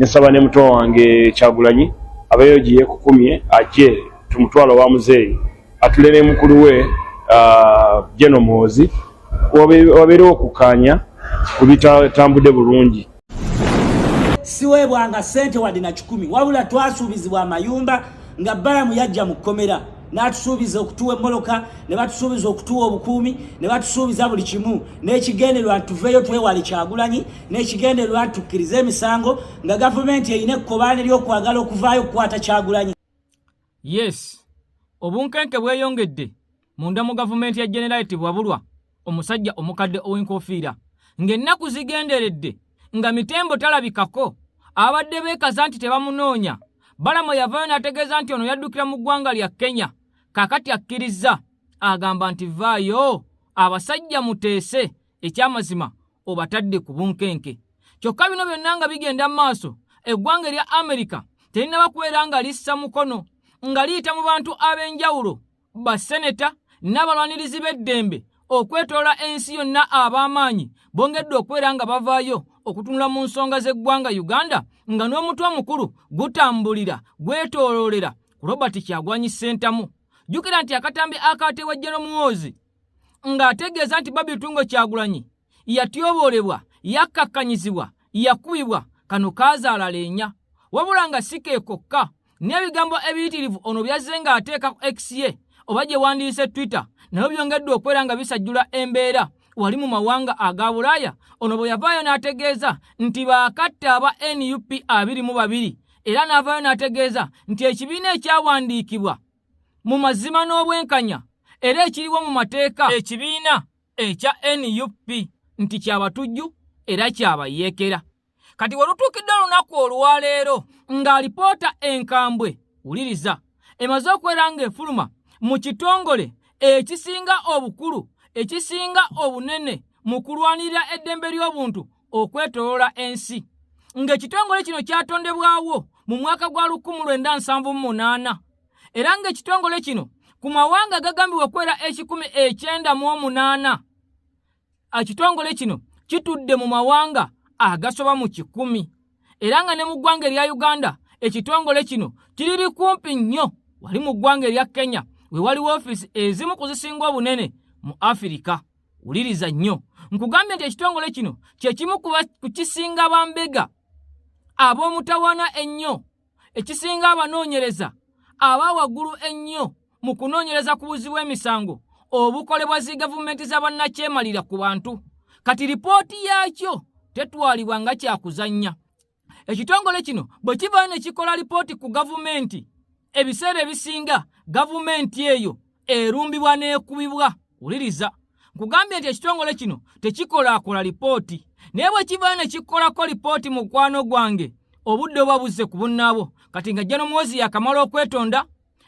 Nesaba ne muto wange Kyagulanyi abeeyo gye yeekukumye, ajje tumutwalo wa muzeeyi, atule ne mukulu we General Muhoozi, wabeerewo okukkaanya ku bitatambudde bulungi. Siweebwanga ssente wadde na 100, wabula twasuubizibwa amayumba. Nga Balamu yajja mu kkomera n'atusuubiza okutuwa emmoloka, ne batusuubiza okutuwa obukuumi, ne batusuubiza buli kimu, n'ekigendererwa nti tuveeyo twewale Kyagulanyi, n'ekigendererwa nti tukkirize emisango, nga gavumenti erina ekkobaane ly'okwagala okuvaayo okukwata Kyagulanyi. Yes, obunkenke bweyongedde munda mu gavumenti ya Generality Bwabulwa, omusajja omukadde ow'enkofiira, ng'ennaku zigenderedde nga mitembo talabikako. Abadde beekaza nti tebamunoonya. Balamu yavaayo n'ategeeza nti ono yaddukira mu ggwanga lya Kenya. Kaakati akkirizza, agamba nti vaayo abasajja muteese, ekyamazima obatadde ku bunkenke. Kyokka bino byonna nga bigenda mu maaso, eggwanga erya Amerika terinaba kubeera nga lissa mukono nga liyita mu bantu ab'enjawulo, baseneta n'abalwanirizi b'eddembe okwetoola ensi yonna ab'amaanyi bongedde okubeera nga bavaayo okutunula mu nsonga z'eggwanga Uganda, nga n'omutwe omukulu gutambulira gwetooloolera ku Robert Kyagulanyi Ssentamu. Jjukira nti akatambi akaateebwa General Muhoozi ng'ategeeza nti Barbie Itungo Kyagulanyi yatyoboolebwa, yakkakkanyizibwa, yakubibwa, kano kaazaala leenya. Wabula nga si ke kokka, n'ebigambo ebiyitirivu ono byazze ng'ateeka ku X ye oba gye wandiise Twitter nabyo byongedde okubeera nga bisajjula embeera wali mu mawanga aga Bulaaya, ono bwe yavaayo n'ategeeza nti baakatta aba NUP 22, era n'avaayo n'ategeeza nti ekibiina ekyawandiikibwa mu mazima n'obwenkanya era ekiriwo mu mateeka, ekibiina ekya NUP, nti kyabatujju era kyabayeekera. Kati we lutuukidde olunaku olwaleero ng'alipoota enkambwe, wuliriza, emaze okubeera ng'efuluma mu kitongole ekisinga obukulu, ekisinga obunene mu kulwanirira eddembe ly'obuntu okwetoloola ensi, ng'ekitongole kino kyatondebwawo mu mwaka gwa 1978, era ng'ekitongole kino ku mawanga gagambibwa okubeera 198, ekitongole kino kitudde mu mawanga agasoba mu 100, era nga ne mu ggwanga erya Uganda ekitongole kino kiriri kumpi nnyo. Wali mu ggwanga erya Kenya we wali woofiisi ezimu ku zisinga obunene mu Afirika. Wuliriza nnyo, nkugambye nti ekitongole kino kye kimu ku kisinga bambega ab'omutawaana ennyo, ekisinga abanoonyereza aba waggulu ennyo mu kunoonyereza ku buzzi bw'emisango obukolebwa zi gavumenti za bannakyemalira ku bantu. Kati lipooti yaakyo tetwalibwa nga kyakuzannya. Ekitongole kino bwe kivaayo ne kikola lipooti ku gavumenti, ebiseera ebisinga gavumenti eyo erumbibwa n'ekubibwa. Wuliriza, nkugambye nti ekitongole kino tekikolaakola lipooti, naye bwe kivaayo ne kikolako lipooti, mukwano gwange, obudde oba buzze ku bunnaabwo. Kati nga General Muhoozi yakamala okwetonda,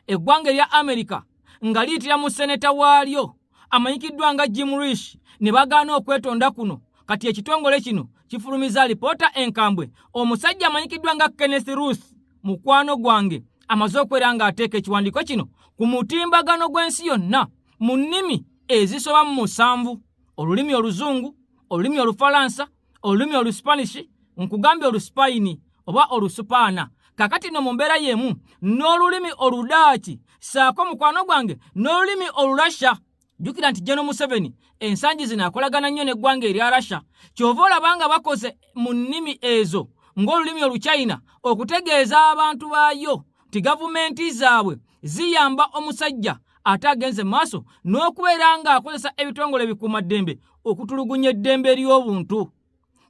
eggwanga erya Amerika nga liyitira mu seneta waalyo amanyikiddwa nga Jim Risch ne bagaana okwetonda kuno, kati ekitongole kino kifulumiza alipoota enkambwe. Omusajja amanyikiddwa nga Kenneth Roth, mukwano gwange, amaze okwera ng'ateeka ekiwandiiko kino ku mutimbagano gw'ensi yonna mu nnimi ezisoba mu 7: olulimi Oluzungu, olulimi Olufalansa, olulimi Oluspanishi, nkugambye Olusipayini oba Olusupaana, kakati no mu mbeera y'emu n'olulimi Oludaaki, saako mukwano gwange n'olulimi Olulasha. Jjukira nti General Museveni ensangi zino akolagana nnyo n'eggwanga erya Russia, kyova olaba nga bakoze mu nnimi ezo ng'olulimi Oluchina okutegeeza abantu baayo nti gavumenti zaabwe ziyamba omusajja ate agenze maaso n'okubeera ng'akozesa ebitongole ebikuumaddembe okutulugunya eddembe ly'obuntu.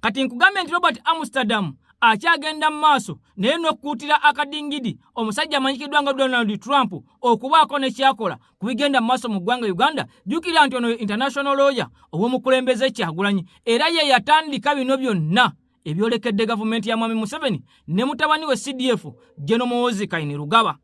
Kati nkugambye nti Robert Amsterdam akyagenda mu maaso naye n'okukuutira akadingidi omusajja amanyikiddwa nga Donald Trump okubaako ne kyakola ku bigenda mu maaso mu ggwanga Uganda. Jjukira nti ono international lawyer ow'omukulembeze Kyagulanyi, era ye yatandika bino byonna ebyolekedde gavumenti ya Mwami Museveni ne mutabani we CDF General Muhoozi Kainerugaba.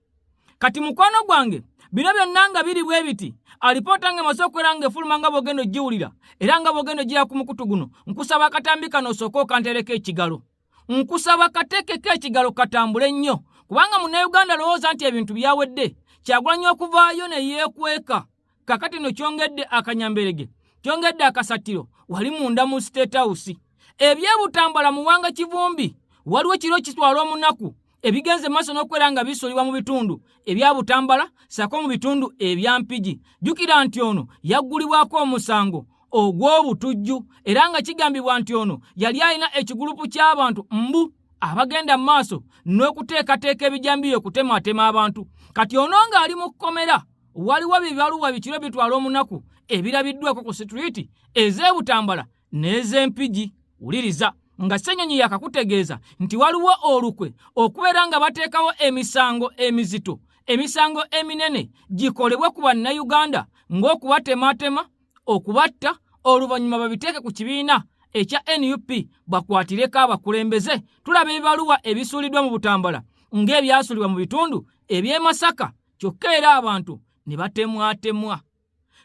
Kati mukwano gwange, bino byonna nga biri bwe biti, alipoota nga emaze okubeera nga efuluma nga bw'ogenda ogiwulira era nga bw'ogenda ogira ku mukutu guno, nkusaba akatambi kano osooke okantereko ekigalo. Nkusaba kateekeko ekigalo katambule nnyo, kubanga Munnayuganda lowooza nti ebintu byawedde Kyagulanyi okuvaayo ne yeekweka. Kakati no kyongedde akanyamberege, kyongedde akasattiro wali munda mu State House. Ebyebutambala Muwanga Kivumbi Waliwo ekiro kitwala omunaku ebigenze maaso n'okubeera nga bisulibwa mu bitundu ebya Butambala ssaako mu bitundu ebya Mpigi. Jjukira nti ono yaggulibwako omusango ogw'obutujju era nga kigambibwa nti ono yali alina ekigulupu ky'abantu mbu abagenda mu maaso n'okuteekateeka ebijambiya okutematema abantu. Kati ono ng'ali mu kkomera, waliwo bibaluwa bikiro bitwala omunaku ebirabiddwako ku situliiti ez'e Butambala n'ez'Empigi. Wuliriza nga Ssenyonyi yakakutegeeza nti waliwo olukwe okubeera nga bateekawo emisango emizito, emisango eminene gikolebwe ku Bannayuganda ng'okubatematema, okubatta, oluvannyuma babiteeke ku kibiina ekya NUP bakwatireko abakulembeze. Tulaba ebibaluwa ebisuuliddwa mu Butambala ng'ebyasulibwa mu bitundu eby'e Masaka, kyokka era abantu ne batemwatemwa.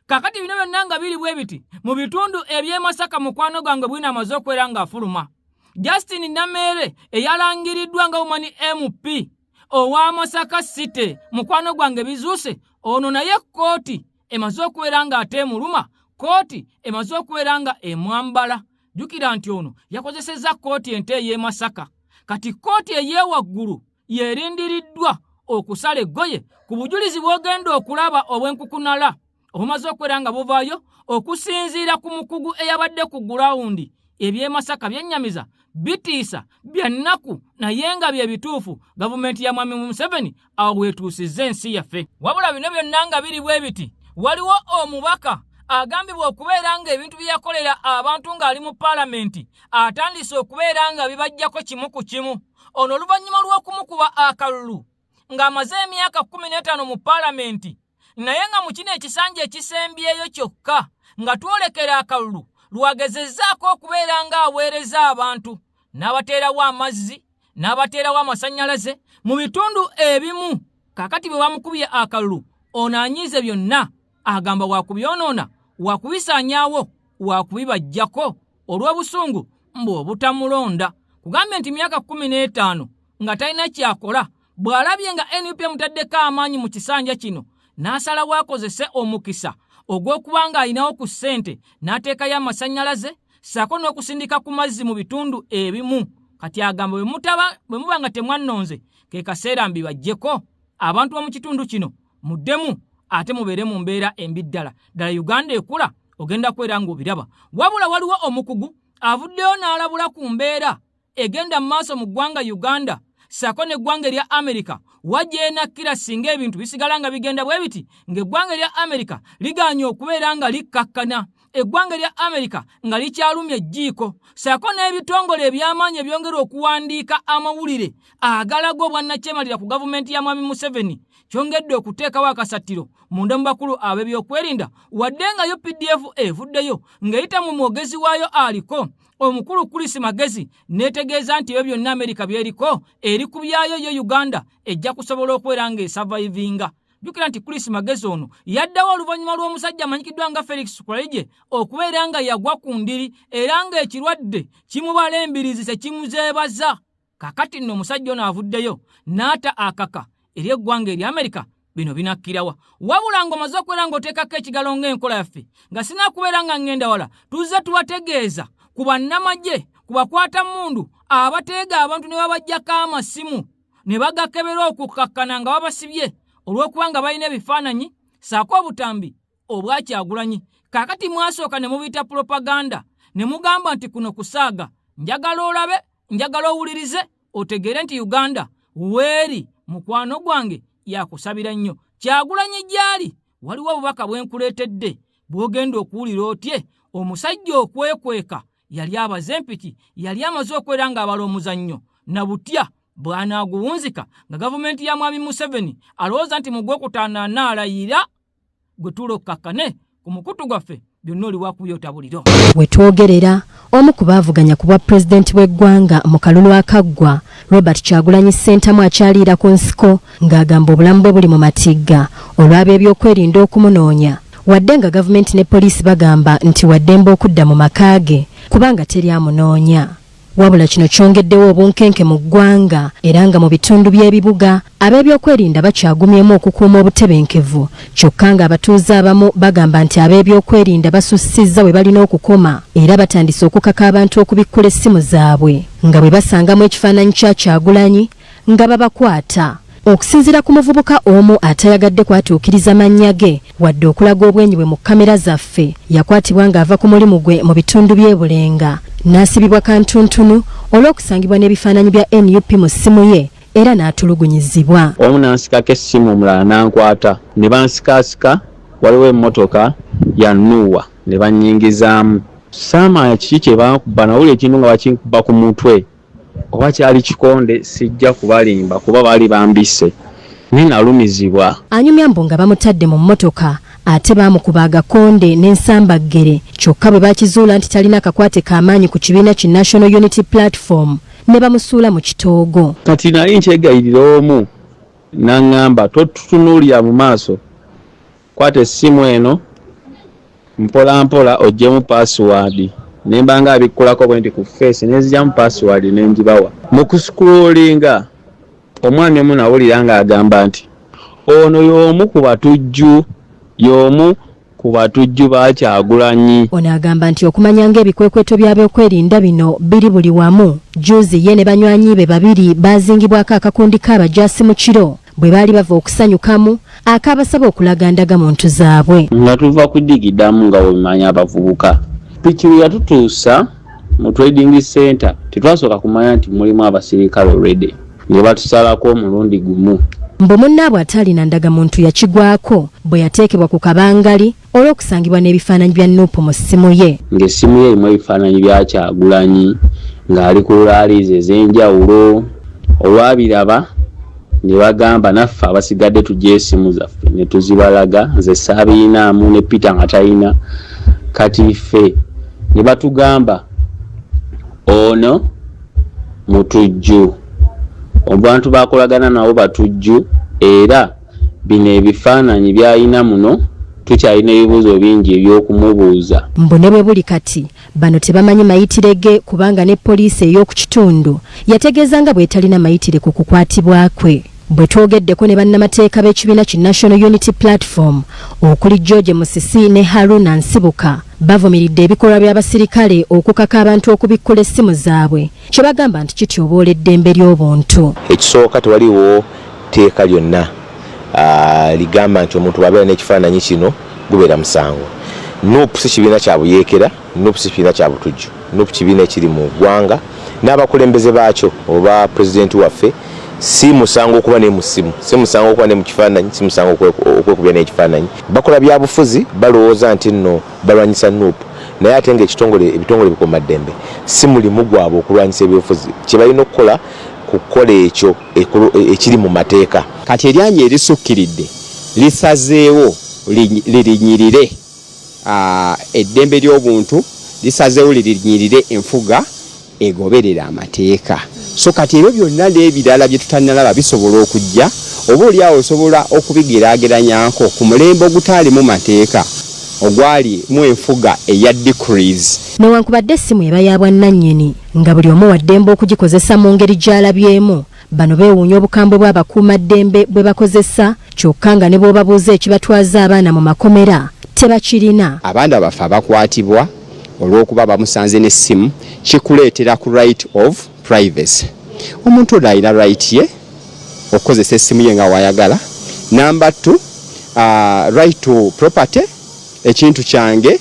Kakati bino byonna nga biri bwe biti mu bitundu eby'e Masaka, mukwano gwange bwino amaze okwera ng'afuluma Justin Nameere eyalangiriddwa nga woman MP owa Masaka City. Mukwano gwange bizuuse ono naye kkooti emaze okubeera nga ate emuluma, kkooti emaze okubeera nga emwambala. Jjukira nti ono yakozesezza kkooti ente ey'e Masaka. Kati kkooti ey'ewaggulu yerindiriddwa okusala eggoye ku bujulizi bw'ogenda okulaba obw'enkukunala obumaze okubeera nga buvaayo okusinziira ku mukugu eyabadde ku ground. Eby'e Masaka byennyamiza, bitiisa, bya nnaku, naye nga bye bituufu. Gavumenti ya Mwami Museveni awo weetuusizza ensi yaffe. Wabula bino byonna nga biri bwe biti, waliwo omubaka agambibwa okubeera ng'ebintu bye yakolera abantu ng'ali mu paalamenti atandise okubeera nga bibajjako kimu ku kimu. Ono oluvannyuma lw'okumukuba akalulu ng'amaze emyaka 15 mu paalamenti, naye nga mu kino ekisanja ekisembyeyo kyokka nga twolekera akalulu lwagezezzaako okubeera ng'aweereza abantu n'abateerawo amazzi, n'abateerawo amasannyalaze mu bitundu ebimu. Kaakati bwe bamukubye akalulu, ono anyiize byonna, agamba wakubyonoona, wakubisaanyaawo, wakubibajjako olw'obusungu mbu obutamulonda. Kugambye nti myaka 15 nga talina kyakola, bw'alabye nga NUP emutaddeko amaanyi mu kisanja kino, n'asalawo akozese omukisa ogw'okuba ng'alinawo ku ssente n'ateekayo amasannyalaze ssaako n'okusindika ku mazzi mu bitundu ebimu. Kati agamba bwe muba nga temwannonze, ke kaseera mbibajjeko abantu b'omu kitundu kino, muddemu ate mubeere mu mbeera embi ddala ddala. Uganda ekula, ogenda kwera ng'obiraba. Wabula waliwo omukugu avuddeyo n'alabula ku mbeera egenda mu maaso mu ggwanga Uganda ssaako n'eggwanga erya Amerika wagyenakkira singa ebintu bisigala nga bigenda bwe biti, ng'eggwanga erya Amerika ligaanye okubeera nga likkakkana, eggwanga erya Amerika nga likyalumya ejjiiko, ssaako n'ebitongole eby'amaanyi ebyongera okuwandiika amawulire agalaga obwannakyemalira ku gavumenti ya Mwami Museveni kyongedde okuteekawo akasattiro munda mu bakulu ab'ebyokwerinda, wadde nga UPDF evuddeyo ng'eyita mu mwogezi waayo aliko omukulu Chris Magezi n'etegeeza nti ebyo byonna Amerika byeriko eri ku byayo, yo Uganda ejja kusobola okubeera ng'esurvivinga. Jjukira nti Chris Magezi ono yaddawo oluvannyuma lw'omusajja amanyikiddwa nga Felix Kulayigye okubeera nga yagwa ku ndiri era ng'ekirwadde kimubala embirizi tekimuzeebaza. Kakati nno omusajja ono avuddeyo n'ata akaka eri eggwanga erya Amerika, bino binakkirawa? Wabula ng'omaze okubeera ng'oteekako ekigalo ng'enkola yaffe, nga sinakubeera nga ŋŋenda wala, tuzze tubategeeza ku bannamagye ku bakwata mmundu abateega abantu ne babajjako amasimu ne bagakebera okukkakkana nga babasibye olw'okuba nga balina ebifaananyi ssaako obutambi obwakyagulanyi. Kaakati mwasooka ne mubiyita propaganda ne mugamba nti kuno kusaaga. Njagala olabe, njagala owulirize otegeere nti Uganda weeri. Mukwano gwange yakusabira nnyo Kyagulanyi gyali. Waliwo obubaka bwenkuleetedde bw'ogenda okuwulira otye omusajja okwekweka yali abaze empiki, yali amaze okwera ng'abala omuzannyo na butya bw'anaaguwunzika nga gavumenti ya Mwami Museveni alowooza nti mu Gwokutaano anaalayira. Gwe tuula okkakkane ku mukutu gwaffe, byonna oli wakubyota buliro. We twogerera, omu ku baavuganya ku bwa pulezidenti bw'eggwanga mu kalulu akaggwa, Robert Kyagulanyi Ssentamu, akyaliira ku nsiko ng'agamba obulamu bwe buli mu matigga olw'ab'ebyokwerinda okumunoonya, wadde nga gavumenti ne poliisi bagamba nti waddembe okudda mu maka ge kubanga teri amunoonya. Wabula kino kyongeddewo obunkenke mu ggwanga era nga mu bitundu by'ebibuga ab'ebyokwerinda bakyagumyemu okukuuma obutebenkevu kyokka ng'abatuuze abamu bagamba nti ab'ebyokwerinda basussizza we balina okukoma era batandise okukaka abantu okubikkula essimu zaabwe nga bwe basangamu ekifaananyi kya Kyagulanyi nga babakwata. Okusinziira ku muvubuka omu atayagadde kwatuukiriza mannya ge wadde okulaga obwenyi bwe mu kkamera zaffe, yakwatibwa ng'ava ku mulimu gwe mu bitundu by'e Bulenga n'asibibwa kantuntunu olw'okusangibwa n'ebifaananyi bya nup mu ssimu ye era n'atulugunyizibwa. Omu n'ansikako essimu omulala n'ankwata ne bansikaasika, waliwo emmotoka ya Nuuwa ne bannyingizaamu. Saamanya kiki kye bankuba, nawulira ekintu nga bakinkuba ku mutwe. Oba kyali kikonde sijja kubalimba kuba baali bambisse naye nalumizibwa. Anyumya mbu nga bamutadde mu mmotoka ate baamukuba agakonde n'ensambaggere kyokka bwe bakizuula nti talina kakwate ka maanyi ku kibiina ki National Unity Platform ne bamusuula mu kitoogo. Kati nali nkyegayirira omu n'ang'amba totutunuulira mu maaso Kwata essimu eno mpola mpola oggyemu paasiwaadi ne mba nga abikkulako bwe nti ku ffeesi ne nzigyamu paasiwaadi ne ngibawa. Mu kusikuloolinga, omwami omu nawulira ng'agamba nti, Ono y'omu ku batujju, y'omu ku batujju ba Kyagulanyi. Ono agamba nti okumanya ng'ebikwekweto by'ab'okwerinda bino biri buli wamu, jjuuzi ye ne banywanyi be babiri baazingibwako akakundi k'abajaasi mu kiro bwe baali bava okusanyukamu akaabasaba okulaga ndagamuntu zaabwe. Nga tuva kudigidamu nga bw'obimanyi abavubuka, piki bwe yatutuusa mu Trading Centre tetwasooka kumanya nti mulimu abasirikale already ne batusalako omulundi gumu. Mbu munnaabwe ataalina ndagamuntu yakigwako bwe yateekebwa ku kabangali olw'okusangibwa n'ebifaananyi bya Nup mu ssimu ye. Ng'essimu ye erimu ebifaananyi bya Kyagulanyi ng'ali ku rallies ez'enjawulo. Olwabiraba ne bagamba naffe abasigadde tugye esimu zaffe ne tuzibalaga, nze saabirinaamu ne Peter nga talina, kati ffe ne batugamba ono mutujju, abantu b'akolagana nabo batujju era Bino ebifaananyi by'alina muno tukyalina ebibuuzo bingi eby'okumubuuza. Mbu ne bwe buli kati bano tebamanyi mayitire ge kubanga ne poliisi ey'oku kitundu yategeeza nga bw'etalina mayitire ku kukwatibwa kwe. Bwe twogeddeko ne bannamateeka b'ekibiina ki National Unity Platform okuli George Musisi ne Haruna Nsibuka bavumiridde ebikolwa by'abasirikale okukaka abantu okubikkula essimu zaabwe kye bagamba nti kityoboola eddembe ly'obuntu. Ekisooka tewaliwo tteeka lyonna ligamba nti omuntu bw'abeera n'ekifaananyi kino gubeera musango. Nup si kibiina kya buyeekera, Nup si kibiina kya butujju. Nup kibiina ekiri mu ggwanga n'abakulembeze baakyo oba pulezidenti waffe si musango okuba ne mu ssimu, si musango okuba ne mu kifaananyi, si musango okwekubya n'ekifaananyi. Bakola byabufuzi balowooza nti nno balwanyisa Nup naye ate ng'ekitongole ebitongole ebikuumaddembe si mulimu gwabwe okulwanyisa ebyobufuzi. Kye balina okukola kukola ekyo ekiri mu mateeka. Kati eryanyi erisukkiridde lisazeewo lirinyirire eddembe ly'obuntu, lisazeewo lirinyirire enfuga egoberera amateeka. So kati ebyo byonna n'ebirala bye tutannalaba bisobola okujja, oba oli awo osobola okubigeraageranyaako ku mulembe ogutaalimu mateeka, ogwalimu enfuga eya decrees. Newankubadde essimu eba ya bwannannyini nga buli omu waddembe okugikozesa mu ngeri gy'alabyemu, bano beewuunya obukambwe bw'abakuumaddembe bwe bakozesa kyokka nga ne bw'obabuuza ekibatwaza abaana mu makomera tebakirina. Abaana baffe abakwatibwa olw'okuba bamusanze n'essimu kikuleetera ku right of privacy. Omuntu ono alina right ye okukozesa essimu ye nga wayagala. Number 2, right to property, ekintu kyange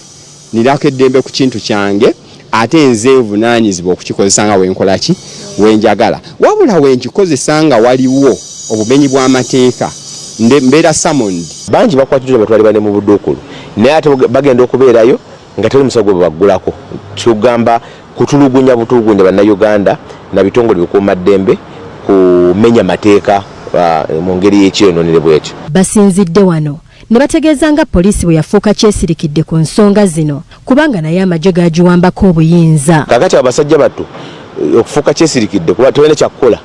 ninako eddembe ku kintu kyange ate nze nvunaanyizibwa okukikozesa nga wenkola ki wenjagala. Wabula wenkikozesa nga waliwo obumenyi bw'amateeka mbeera summoned. Bangi bakwatiddwa batwalibwa ne mu buduukulu naye ate bagenda okubeerayo nga tewali musango gwe babaggulako. Ky'ogamba kutulugunya butulugunya Bannayuganda na bitongole bikuumaddembe kumenya mateeka mu ngeri y'ekyeyonoonere bw'etyo. Basinzidde wano ne bategeeza nga poliisi bwe yafuuka kyesirikidde ku nsonga zino kubanga nayo amagye gaagiwambako obuyinza. Kaakati abo basajja battu okufuuka kyesirikidde kuba tebalina kyakukola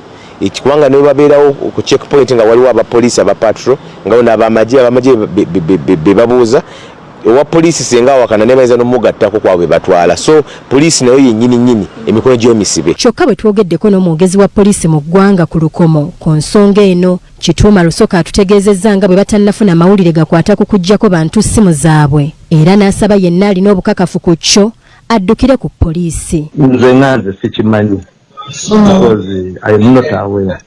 kubanga ne babeerawo ku check point nga waliwo abapoliisi aba patrol nga n'abamagye, abamagye be babuuza. Owa poliisi singa awakana naye bayinza n'omugattako kwabwe batwala, so poliisi nayo yennyini nnyini emikono gyo misibe. Kyokka bwe twogeddeko n'omwogezi wa poliisi mu ggwanga ku lukomo ku nsonga eno, Kituuma Lusoka atutegeezezza nga bwe batannafuna mawulire gakwata ku kuggyako bantu ssimu zaabwe era n'asaba yenna alina obukakafu ku kyo addukire ku poliisi. Nze nga nze sikimanyi because I am not aware.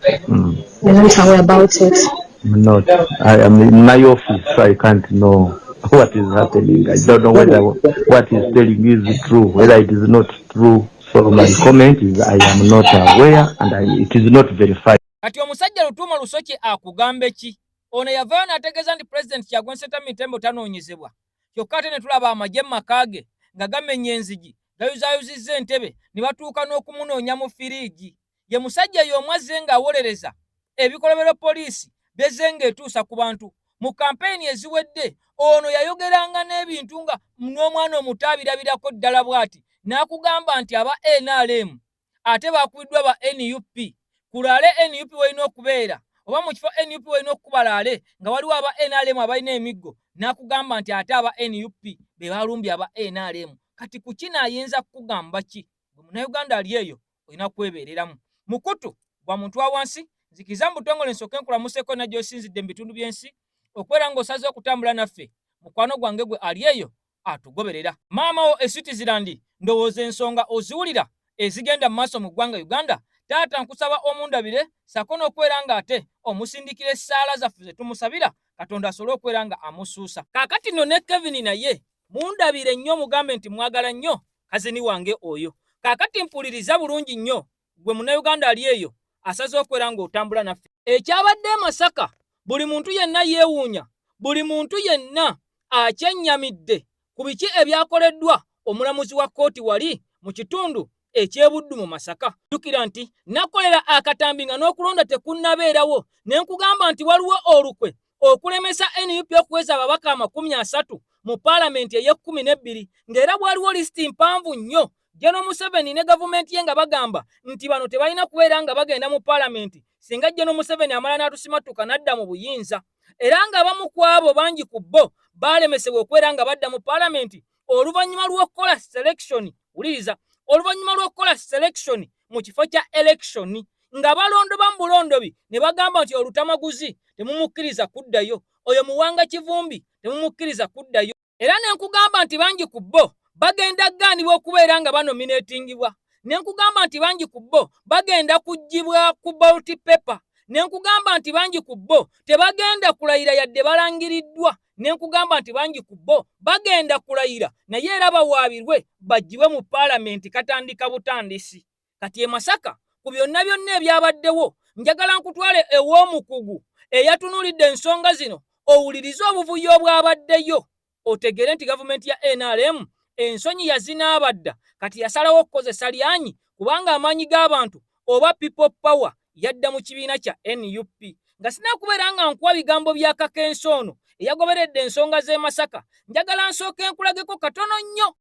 You're not aware about it. I'm not. I am in my office, so I can't know what is happening. I don't know whether what he's telling is true, whether it is not true. So my comment is I am not aware and it is not verified. Kati omusajja Lutuuma Lusoke akugambe ki? Ono yavaayo n'ategeeza nti Pulezidenti Kyagulanyi Ssentamu Mitembo tanoonyezebwa, kyokka ate ne tulaba amagye mu maka ge nga gamenya enzigi, gayuzaayuzizza entebe ne batuuka n'okumunoonya mu firiigi. Ye musajja y'omu azze ng'awolereza ebikolobero poliisi byezze ng'etuusa ku bantu mu kampeyini eziwedde. Ono yayogeranga n'ebintu nga n'omwana omuto abirabirako ddala bw'ati n'akugamba nti aba NRM ate bakubiddwa ba NUP ku rally NUP welina okubeera oba mu kifo NUP welina okukuba rally nga waliwo aba NRM abalina emiggo, n'akugamba nti ate aba NUP be balumbye aba NRM. Kati ku kino ayinza kukugamba ki? Gwe Munnayuganda ali eyo olina kwebeereramu mukutu gwa muntu wa wansi. Nzikiriza mu butongole nsooke nkulamuseeko na gy'osinzidde mu bitundu by'ensi okubeera ng'osaze okutambula naffe, mukwano gwange gwe ali eyo atugoberera. Maama wo e Switzerland, ndowooza ensonga oziwulira ezigenda mu maaso mu ggwanga Uganda. Taata, nkusaba omundabire ssaako n'okubeera ng'ate omusindikira essaala zaffe ze tumusabira Katonda asobole okubeera nga amusuusa. Kaakati nno ne Kevin naye mundabire nnyo, mugambe nti mwagala nnyo cousin wange oyo. Kaakati mpuliriza bulungi nnyo, gwe Munnayuganda ali eyo asaze okubeera ng'otambula naffe. Ekyabadde e Masaka, buli muntu yenna yeewuunya, buli muntu yenna akyennyamidde ku biki ebyakoleddwa omulamuzi wa kkooti wali mu kitundu eky'Ebuddu mu Masaka. Jjukira nti nakolera akatambi nga n'okulonda tekunnabeerawo ne nkugamba nti waliwo olukwe okulemesa NUP okuweza ababaka 30 mu paalamenti ey'e-12, ng'era bwaliwo lisiti mpanvu nnyo. General Museveni ne gavumenti ye nga bagamba nti bano tebalina kubeera nga bagenda mu paalamenti singa General Museveni amala n'atusimattuka n'adda mu buyinza, era ng'abamu ku abo bangi ku bo baalemesebwa okubeera nga badda mu paalamenti oluvannyuma lw'okukola selection. Wuliriza, oluvannyuma lw'okukola selection mu kifo kya election, nga balondoba mu bulondobi ne bagamba nti olutamaguzi temumukkiriza kuddayo, oyo Muwanga Kivumbi temumukkiriza kuddayo. Era ne nkugamba nti bangi ku bo bagenda kugaanibwa okubeera nga banominatingibwa, ne nkugamba nti bangi ku bo bagenda kuggyibwa ku ballot paper, ne nkugamba nti bangi ku bo tebagenda kulayira yadde balangiriddwa, ne nkugamba nti bangi ku bo bagenda kulayira naye era bawaabirwe baggyibwe mu paalamenti. Katandika butandisi. Kati e Masaka, ku byonna byonna ebyabaddewo, njagala nkutwale ew'omukugu eyatunuulidde ensonga zino, owulirize obuvuyo obwabaddeyo, otegeere nti gavumenti ya NRM ensonyi yazinaaba dda. Kati yasalawo okukozesa lyanyi kubanga amaanyi g'abantu oba people power yadda mu kibiina kya NUP. Nga sinakubeera nga nkuwa bigambo bya Kakensa ono eyagoberedde ensonga z'e Masaka, njagala nsooke nkulageko katono nnyo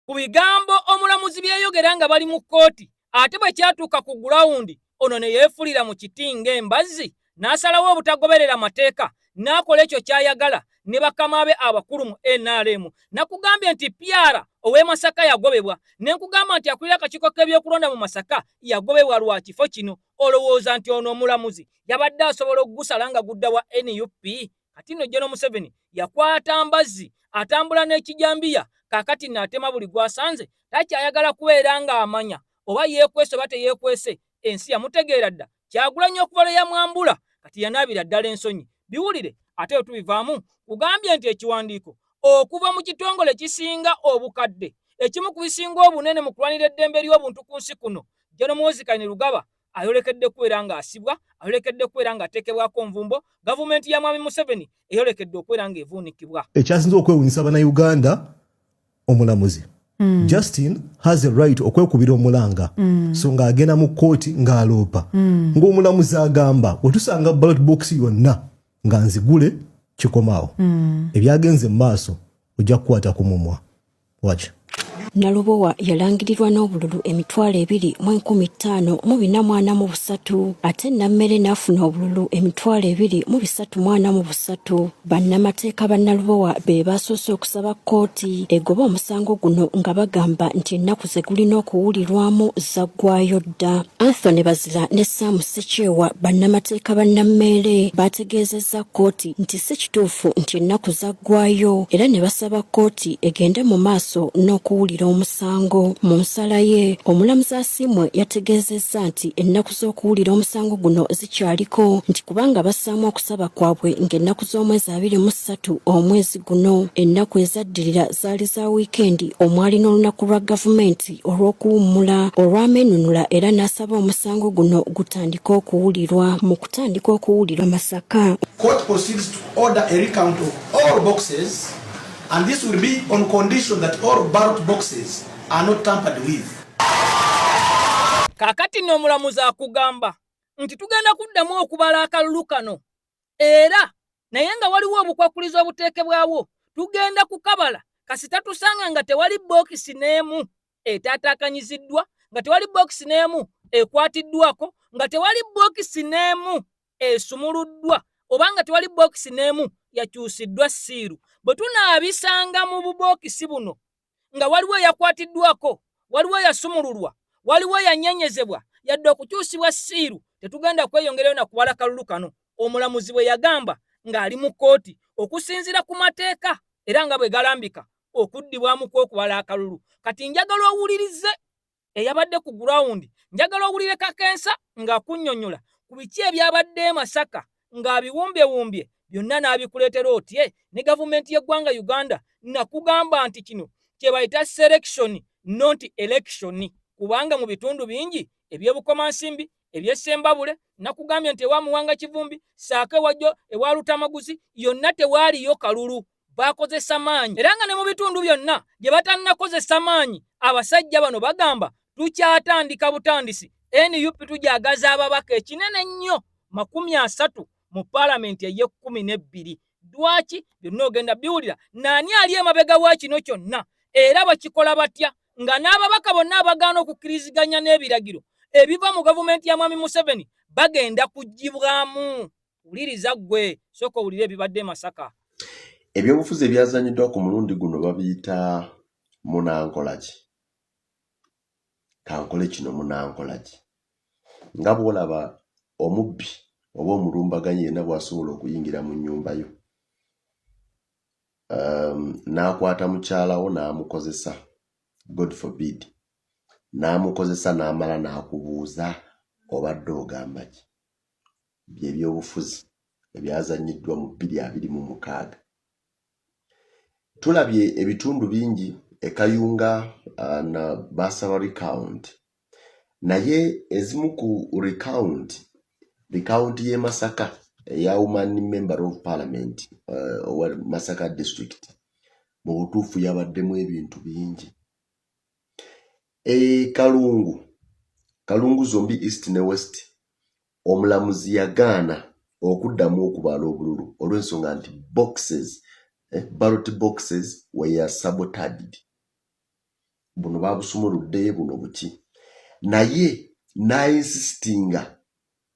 ku bigambo omulamuzi byeyogera nga bali mu kkooti, ate bwe kyatuuka ku ground ono ne yeefulira mu kiti ng'embazzi n'asalawo obutagoberera mateeka n'akola ekyo ky'ayagala ne bakama be abakulu mu NRM. Nakugambye nti PR ow'e Masaka yagobebwa, ne nkugamba nti akulira akakiiko k'ebyokulonda mu Masaka yagobebwa lwa kifo kino. Olowooza nti ono omulamuzi yabadde asobola okugusala nga gudda wa NUP? Kati nno General Museveni yakwata mbazzi, atambula n'ekijambiya. Kaakati n'atema buli gw'asanze, takyayagala kubeera ng'amanya oba yeekwese oba teyeekwese. Ensi yamutegeera dda. Kyagulanyi okuva lwe yamwambula, kati yanaabira ddala ensonyi. Biwulire ate we tubivaamu. Kugambye nti ekiwandiiko okuva mu kitongole ekisinga obukadde, ekimu ku bisinga obunene mu kulwanira eddembe ly'obuntu ku nsi kuno, General Muhoozi Kainerugaba ayolekedde kubeera ng'asibwa, ayolekedde kubeera ng'ateekebwako nvumbo. Gavumenti ya Mwami Museveni eyolekedde okubeera ng'evuunikibwa. Ekyasinze okwewunyisa Bannayuganda, omulamuzi Justin has a right okwekubira omulanga. So ng'agenda mu kkooti ng'aloopa, ng'omulamuzi agamba wetusanga ballot box yonna nga nzigule kikomaawo. Ebyagenze mu maaso ojja kukwata ku mumwa waki. Nalubowa yalangirirwa n'obululu 2,543 ate Nammere n'afuna obululu 2,343. Bannamateeka ba Nalubowa be basoose okusaba kkooti egobe omusango guno nga bagamba nti ennaku ze gulina okuwulirwamu zaggwayo dda. Anthony Bazira ne Sam Ssekyewa bannamateeka ba Nammeere baategeezezza kkooti nti si kituufu nti ennaku zaggwayo era ne basaba kkooti egende mu maaso n'okuwulira omusango. Mu nsala ye, omulamuzi Asiimwe yategeezezza nti ennaku z'okuwulira omusango guno zikyaliko nti kubanga bassaamu okusaba kwabwe ng'ennaku z'omwezi 23 omwezi guno. Ennaku ezaddirira zaali za wiikendi omwali n'olunaku lwa gavumenti olw'okuwummula olw'amenunula era n'asaba omusango guno gutandike okuwulirwa. Mu kutandika okuwulirwa Masaka. Court proceeds to order a recount of all boxes and this will be on condition that all ballot boxes are not tampered with. Kaakati nno omulamuzi akugamba nti tugenda kuddamu okubala akalulu kano era naye nga waliwo obukwakkulizo obuteekebwawo tugenda kukabala kasita tusanga nga tewali bookisi n'emu etaataakanyiziddwa nga tewali bookisi n'emu ekwatiddwako nga tewali bookisi n'emu esumuluddwa oba nga tewali bookisi n'emu yakyusiddwa siiru. Bwe tunaabisanga mu bubookisi buno nga waliwo eyakwatiddwako, waliwo eyasumululwa, waliwo eyanyenyezebwa yadde okukyusibwa siiru, tetugenda kweyongerayo na kubala kalulu kano. Omulamuzi bwe yagamba ng'ali mu kkooti okusinziira ku mateeka era nga bwe galambika okuddibwamu kw'okubala akalulu. Kati njagala owulirize eyabadde ku gurawundi, njagala owulire Kakensa ng'akunnyonnyola ku biki ebyabadde e Masaka ng'abiwumbyewumbye byonna n'abikuleetera otye ne gavumenti y'eggwanga Uganda. Nakugamba nti kino kye bayita selection not election, kubanga mu bitundu bingi eby'Ebukomansimbi, eby'Essembabule, nakugambye nti ewa Muwanga Kivumbi ssaako ewajjo ewa Lutamaguzi yonna tewaaliyo kalulu, baakozesa maanyi. Era nga ne mu bitundu byonna gye batannakozesa maanyi, abasajja bano bagamba tukyatandika butandisi. NUP tujagaza ababaka ekinene ennyo 30 mu paalamenti ey'e12. Lwaki byonna ogenda biwulira? Naani ali emabega wa kino kyonna era bakikola batya nga n'ababaka bonna abagaana okukkiriziganya n'ebiragiro ebiva mu gavumenti ya Mwami Museveni bagenda kuggyibwamu? Wuliriza ggwe, sooka owulire ebibadde e Masaka. Ebyobufuzi ebyazanyiddwa ku mulundi guno babiyita munankolaki. Kankole kino munankolaki. Nga bw'olaba omubbi oba omulumbaganyi yenna bw'asobola okuyingira mu nnyumba yo n'akwata mukyala wo n'amukozesa, God forbid, n'amukozesa n'amala n'akubuuza obadde ogamba ki? Bye byobufuzi ebyazannyiddwa mu 2026. Tulabye ebitundu bingi e Kayunga na baasaba recount naye ezimu ku recount, recount y'e Masaka eya woman member of parliament owa Masaka district mu butuufu yabaddemu ebintu bingi. E Kalungu, Kalungu zombi East ne West, omulamuzi yagaana okuddamu okubala obululu olw'ensonga nti boxes, ballot boxes were sabotaged. Buno babusumuludde buno buki naye n'ainsistinga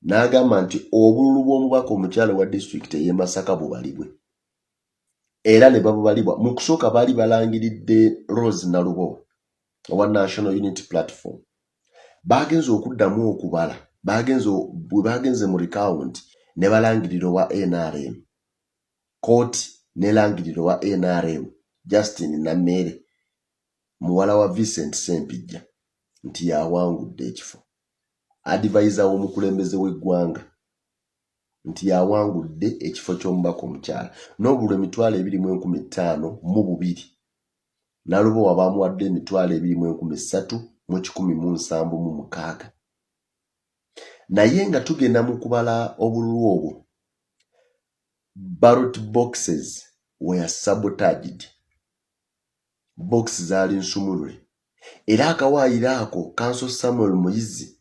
n'agamba nti obululu bw'omubaka omukyala wa disitulikiti ey'e Masaka bubalibwe era ne babubalibwa. Mu kusooka baali balangiridde Rose Nalubowa owa National Unity Platform. Baagenze okuddamu okubala, baagenze bwe baagenze mu recount ne balangirira owa NRM. Kooti n'elangirira owa NRM Justin Nammeere muwala wa Vincent Ssempijja nti y'awangudde ekifo. Advisor w'omukulembeze w'eggwanga nti y'awangudde ekifo ky'omubaka omukyala n'obululu 25,002. Nalubowa baamuwadde 23,176. Naye nga tugenda mu kubala obululu obwo, ballot boxes were sabotaged. Box zaali nsumulule era akawaayiro ako Counsel Samuel Muyizi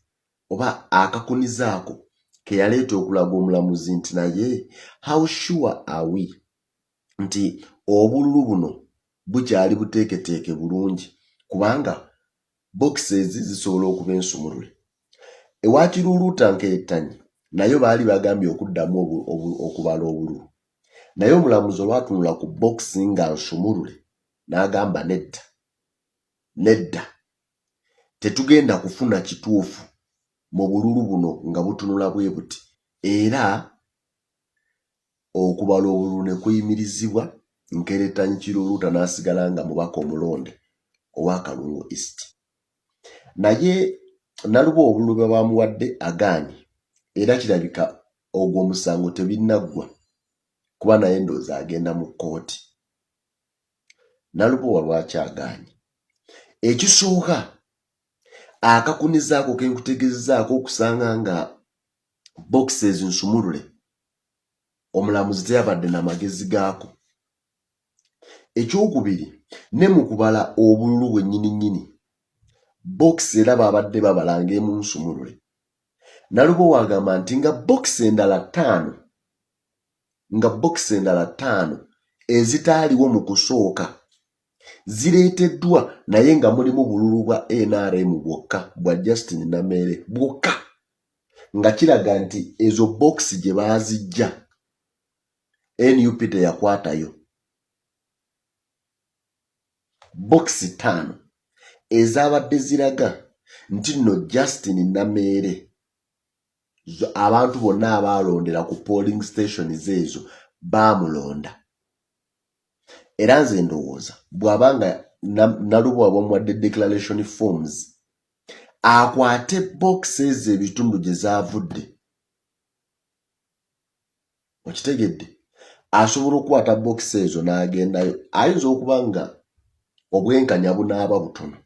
oba akakuniza ako ke yaleeta okulaga omulamuzi nti naye how sure are we nti obululu buno bukyali buteeketeeke bulungi. Kubanga boxes zisobola okuba ensumulule. Ewa Kiruuluuta Nkerettanyi nayo baali bagambye okuddamu okubala obululu. Naye omulamuzi olwatunula ku bokisi nga nsumulule n'agamba nedda, nedda tetugenda kufuna kituufu mu bululu buno nga butunula bwe buti era okubala obululu ne kuyimirizibwa Nkerettanyi Kiruuluuta n'asigala nga mubaka omulonde owa Kalungu East. Naye Nalubowa obululu bwe bamuwadde agaanye era kirabika ogwo omusango tebinnaggwa kuba naye ndowooza agenda mu kkooti. Nalubowa lwaki agaanye? Ekisooka akakuniza ako ke nkutegeezezzaako okusanga nga boxes nsumulule omulamuzi teyabadde na magezi gaako. Ekyokubiri ne mu kubala obululu bwennyini nnyini bokisi era baabadde babala ng'emu nsumulule. Nalubowa agamba nti nga bokisi endala ttaano nga bokisi endala ttaano ezitaaliwo mu kusooka zireeteddwa naye nga mulimu bululu bwa nrm bwokka bwa Justin Nameere bwokka nga kiraga nti ezo bokisi gye baazijja nup teyakwatayo. Bokisi ttaano ezaabadde ziraga nti nno Justin Nameere abantu bonna abaalondera ku polling stations ezo baamulonda. Era nze ndowooza bw'aba nga Nalubowa bamuwadde declaration forms akwate bokisi ezo ebitundu gye zaavudde. Okitegedde? Asobola okukwata bokisi ezo n'agendayo. Ayinza okuba nga obwenkanya bunaaba butono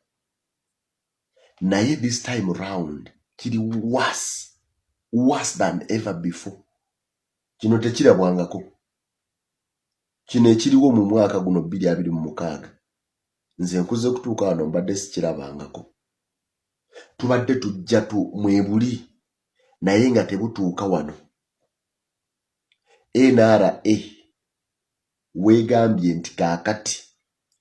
naye this time round kiri worse, worse than ever before. Kino tekirabwangako. Kino ekiriwo mu mwaka guno 2026 nze nkuze kutuuka wano mbadde sikirabangako. Tubadde tujja tu mwebuli naye nga tebutuuka wano. NRA weegambye nti kaakati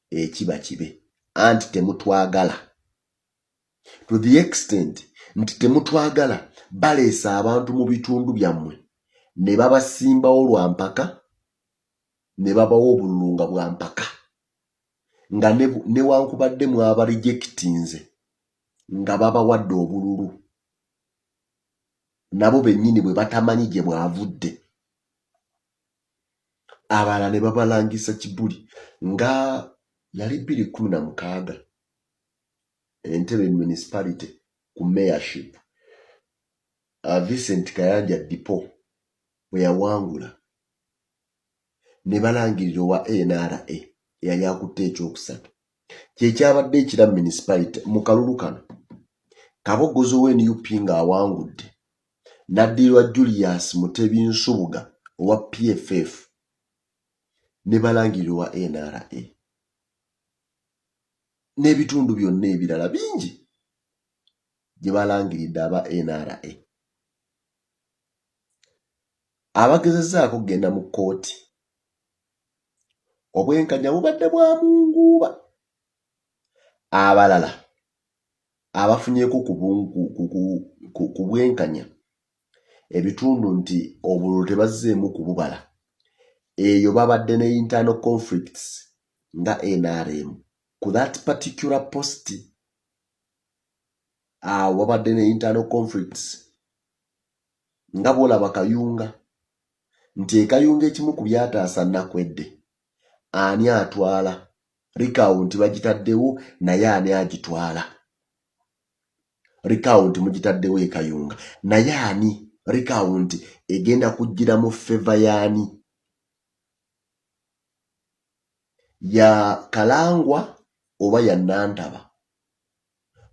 ekiba kibe anti temutwagala to the extent nti temutwagala baleese abantu mu bitundu byammwe ne babasimbawo lwa mpaka ne babawa obululu nga bwa mpaka nga newankubadde mwaba rejectinze nga babawadde obululu nabo bennyini bwe batamanyi gye bwavudde. Abalala ne babalangisa kibuli nga yali 2016 Entebbe Municipality ku mayorship Vincent Kayanja Dipo bwe yawangula ne balangirira owa NRA eyali akutte ekyokusatu. Kye kyabadde e Kira Municipality mu kalulu kano. Kabogoza owa nup ng'awangudde n'addirirwa Julius Mutebi Nsubuga owa PFF ne balangirira owa NRA n'ebitundu byonna ebirala bingi gye balangiridde aba NRA. Abagezezzaako okugenda mu kkooti obwenkanya bubadde bwa munguuba. Abalala abafunyeeko ku bwenkanya ebitundu nti obululu tebazzeemu kububala eyo babadde ne internal conflicts nga nrm ku that particular post awo babadde ne internal conflicts nga bwolaba Kayunga nti e Kayunga ekimu ku byataasa Nakwedde ani atwala recount bagitaddewo naye ani agitwala recount mugitaddewo e Kayunga naye ani recount egenda kujjira mu favor yaani ya Kalangwa oba ya Nantaba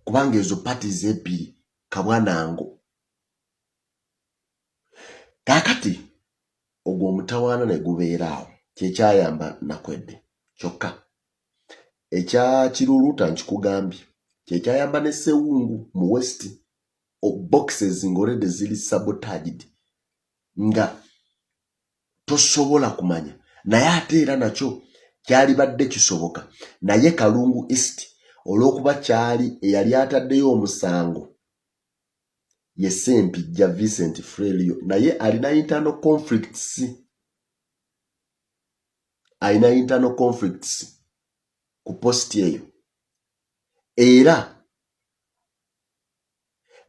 kubanga ezo parties ebbiri kabwanango kaakati ogwo omutawaana ne gubeera awo kyekyayamba Nakwedde kyokka ekya Kiruluuta nkikugambye kyekyayamba ne Sewungu mu West boxes nga already ziri sabotaged nga tosobola kumanya naye ate era nakyo kyalibadde kisoboka naye Kalungu East Olw'okuba kyali eyali ataddeyo omusango ye Ssempijja Vincent Frelio, naye alina internal conflicts, alina internal conflicts ku post eyo, era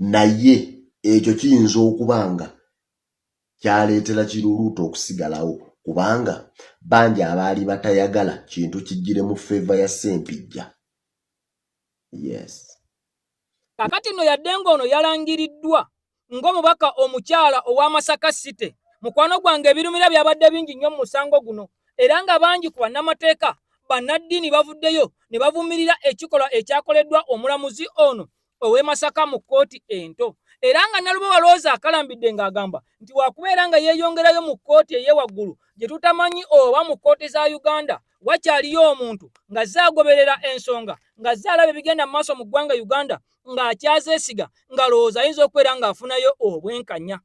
naye ekyo kiyinza okuba nga kyaleetera Kiruluuta okusigalawo, kubanga bangi abaali batayagala kintu kijjire mu favour ya Ssempijja. Yes. Kakati nno yadde ng'ono yalangiriddwa ng'omubaka omukyala owa Masaka City, mukwano gwange ebirumira byabadde bingi nnyo mu musango guno era nga bangi ku bannamateeka, bannaddiini bavuddeyo ne bavumirira ekikolwa ekyakoleddwa omulamuzi ono ow'e Masaka mu kkooti ento era nga Nalubowa Rose akalambidde ng'agamba nti wakubeera nga yeeyongerayo mu kkooti ey'ewaggulu gye tutamanyi oba mu kkooti za Uganda wakyaliyo omuntu ng'azze agoberera ensonga ng'azze alaba ebigenda mu maaso mu ggwanga Uganda ng'akyazeesiga ng'alowooza ayinza okubeera ng'afunayo obwenkanya.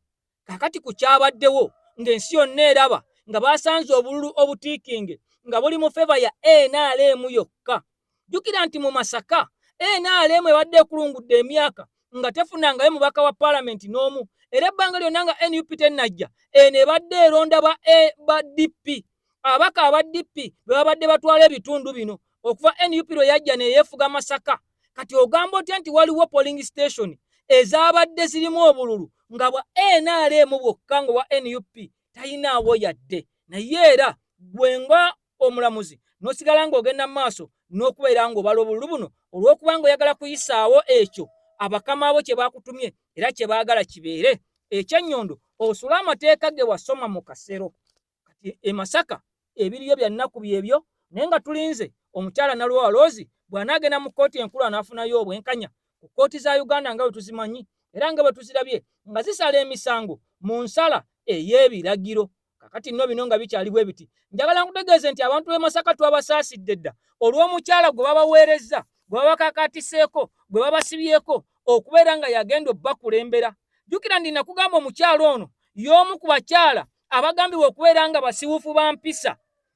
Kaakati ku kyabaddewo ng'ensi yonna eraba nga basanze obululu obutiikinge nga buli mu feva ya NRM yokka. Jjukira nti mu Masaka NRM ebadde ekulungudde emyaka nga tefunangayo mubaka wa palamenti n'omu era ebbanga lyonna nga NUP tennajja eno ebadde eronda ba, e, ba DP ababaka aba DP be babadde batwala ebitundu bino okuva NUP lwe yajja neyeefuga Masaka. Kati ogamba otya nti waliwo polling station ezabadde zirimu obululu nga bwa NRM bwokka nga owa NUP talinaawo yadde, naye era gwe nga omulamuzi n'osigala ng'ogenda mu maaso n'okubeera ng'obala obululu buno olw'okuba ng'oyagala kuyisaawo ekyo abakama bo kye bakutumye era kye baagala kibeere ekyennyondo osule amateeka ge wasoma mu kasero. Kati e Masaka ebiriyo bya nnaku byebyo naye nga tulinze omukyala Naluwa Rose bw'anaagenda mu kkooti enkulu anaafunayo obwenkanya ku kkooti za Uganda nga bwe tuzimanyi era nga bwe tuzirabye nga zisala emisango mu nsala ey'ebiragiro. Kakati nno bino nga bikyali bwe biti, njagala nkutegeeze nti abantu b'e Masaka twabasaasidde dda olw'omukyala gwe babaweerezza, gwe babakakaatiseeko, gwe babasibyeko okubeera nga yagenda obbakulembera. Jjukira ndi nakugamba omukyala ono y'omu ku bakyala abagambibwa okubeera nga basiwuufu ba mpisa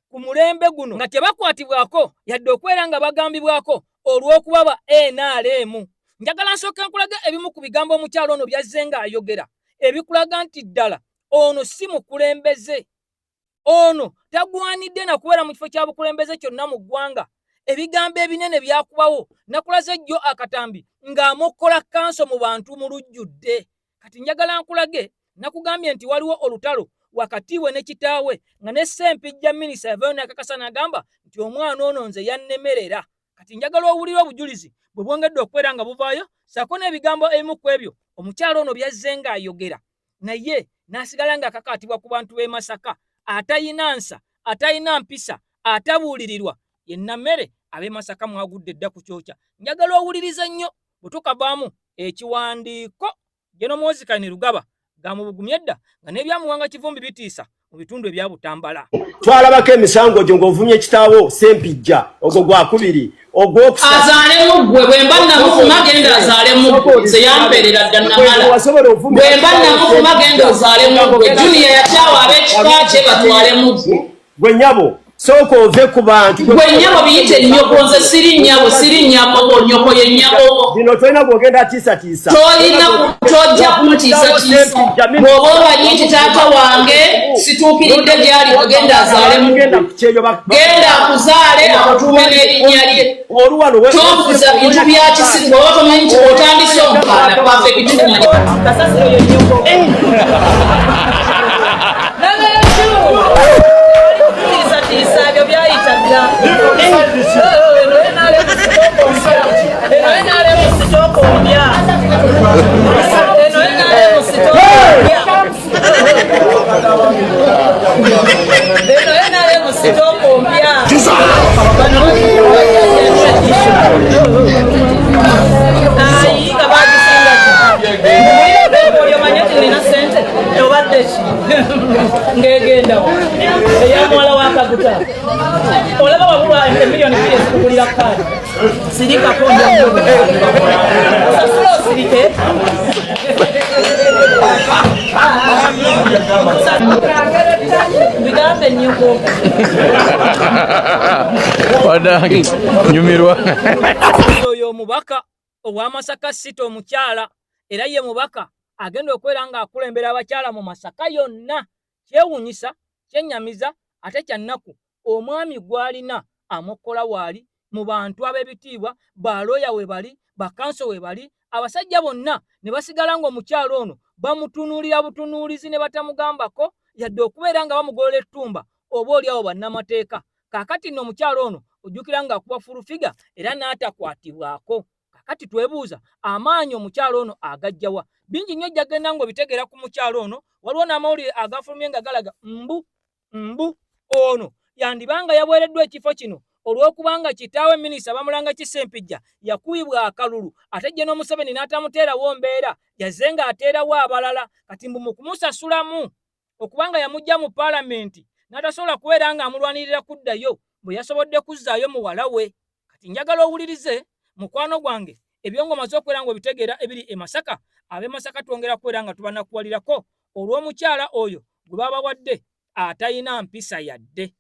ku mulembe guno nga tebakwatibwako yadde okubeera nga bagambibwako olw'okuba ba NRM. Njagala nsooke nkulage ebimu ku bigambo omukyala ono by'azze ng'ayogera ebikulaga nti ddala ono si mukulembeze, ono tagwanidde na kubeera mu kifo kya bukulembeze kyonna mu ggwanga. Ebigambo ebinene byakubawo nakulaze jjo akatambi ng'amokkola kkanso mu bantu mu lujjudde. Kati njagala nkulage, nakugambye nti waliwo olutalo wakati we ne kitaawe nga ne Ssempijja minisita yavayo n'akakasa n'agamba nti omwana ono nze yannemerera. Kati njagala owulire obujulizi bwe bwongedde okubeera nga buvaayo ssaako n'ebigambo ebimu ku ebyo omukyala ono by'azze ng'ayogera naye n'asigala ng'akakaatibwa ku bantu b'e Masaka atayina nsa, atayina mpisa, atabuulirirwa ye Nammere ab'e Masaka mwagudde dda ku kyokya. Njagala owulirize nnyo bwe tukavaamu ekiwandiiko General Muhoozi Kainerugaba gamubugumye dda nga n'ebya Muwanga Kivumbi bitiisa mu bitundu ebya Butambala. Twalabako emisango gyo ng'ovumye kitaawo Ssempijja, ogwo gwakubiri, ogwokusatu Azaale muggwe, bwe mba namuvuma genda azaale muggwe, nze yampeerera dda namala. Bwe mba namuvuma genda ozaale muggwe, Junior yakyawa ab'ekika kye batwale muggwe. Gwe nyabo sooka ove ku bantu. Gwe nyabo biyite nnyoko, nze siri nyabo, siri nyabo, nyoko ye nyabo. Bino tolina gwogenda atiisatiisa. Tolina tojja kuntiisatiisa. Bw'oba omanyi nti taata wange situukiridde gy'ali, genda azaale muggwe. Genda akuzaale akutuume n'erinnya lye. Tonfuza bintu bya kisiru bw'oba tomanyi nti otandise omukaana perfect woman. Kasasiro ye nnyoko. Ng'egendawo eya muwala wa Kaguta olaba wabulwa emiliyoni bbiri ezikugulira kaadi sirikako osasula osirike. Bigambe nnyoko. Wadange nyumirwa. Oyo omubaka owa Masaka City omukyala era ye mubaka agenda okubeera ng'akulembera abakyala mu Masaka yonna. Kyewuunyisa, kyennyamiza ate kya nnaku omwami gw'alina amokkola waali mu bantu ab'ebitiibwa, balooya we bali, bakanso we bali, abasajja bonna ne basigala ng'omukyala ono bamutunuulira butunuulizi ne batamugambako yadde okubeera nga bamugolola ettumba oba oli awo bannamateeka. Kaakati nno omukyala ono ojjukira ng'akuba fulufiga era n'atakwatibwako. Kaakati twebuuza amaanyi omukyala ono agajjawa. Bingi nnyo ojja genda ng'obitegeera ku mukyala ono. Waliwo n'amawulire agafulumye nga galaga mbu mbu ono yandiba nga yaweereddwa ekifo kino olw'okubanga kitaawe minisita bamulanga Kisempijja yakubibwa akalulu ate General Museveni n'atamuteerawo mbeera yazze ng'ateerawo abalala kati mbu mu kumusasulamu okubanga yamuggya mu palamenti n'atasobola kubeera ng'amulwanirira kuddayo bwe yasobodde kuzzaayo muwala we. Kati njagala owulirize mukwano gwange ebyo ng'omaze okubeera ng'obitegeera ebiri e Masaka. Ab'e Masaka twongera kubeera nga tubanakuwalirako olw'omukyala oyo gwe babawadde atalina mpisa yadde.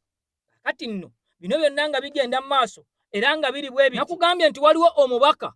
Kati nno bino byonna nga bigenda mu maaso era nga biri bwe biti. Nakugambye nti waliwo omubaka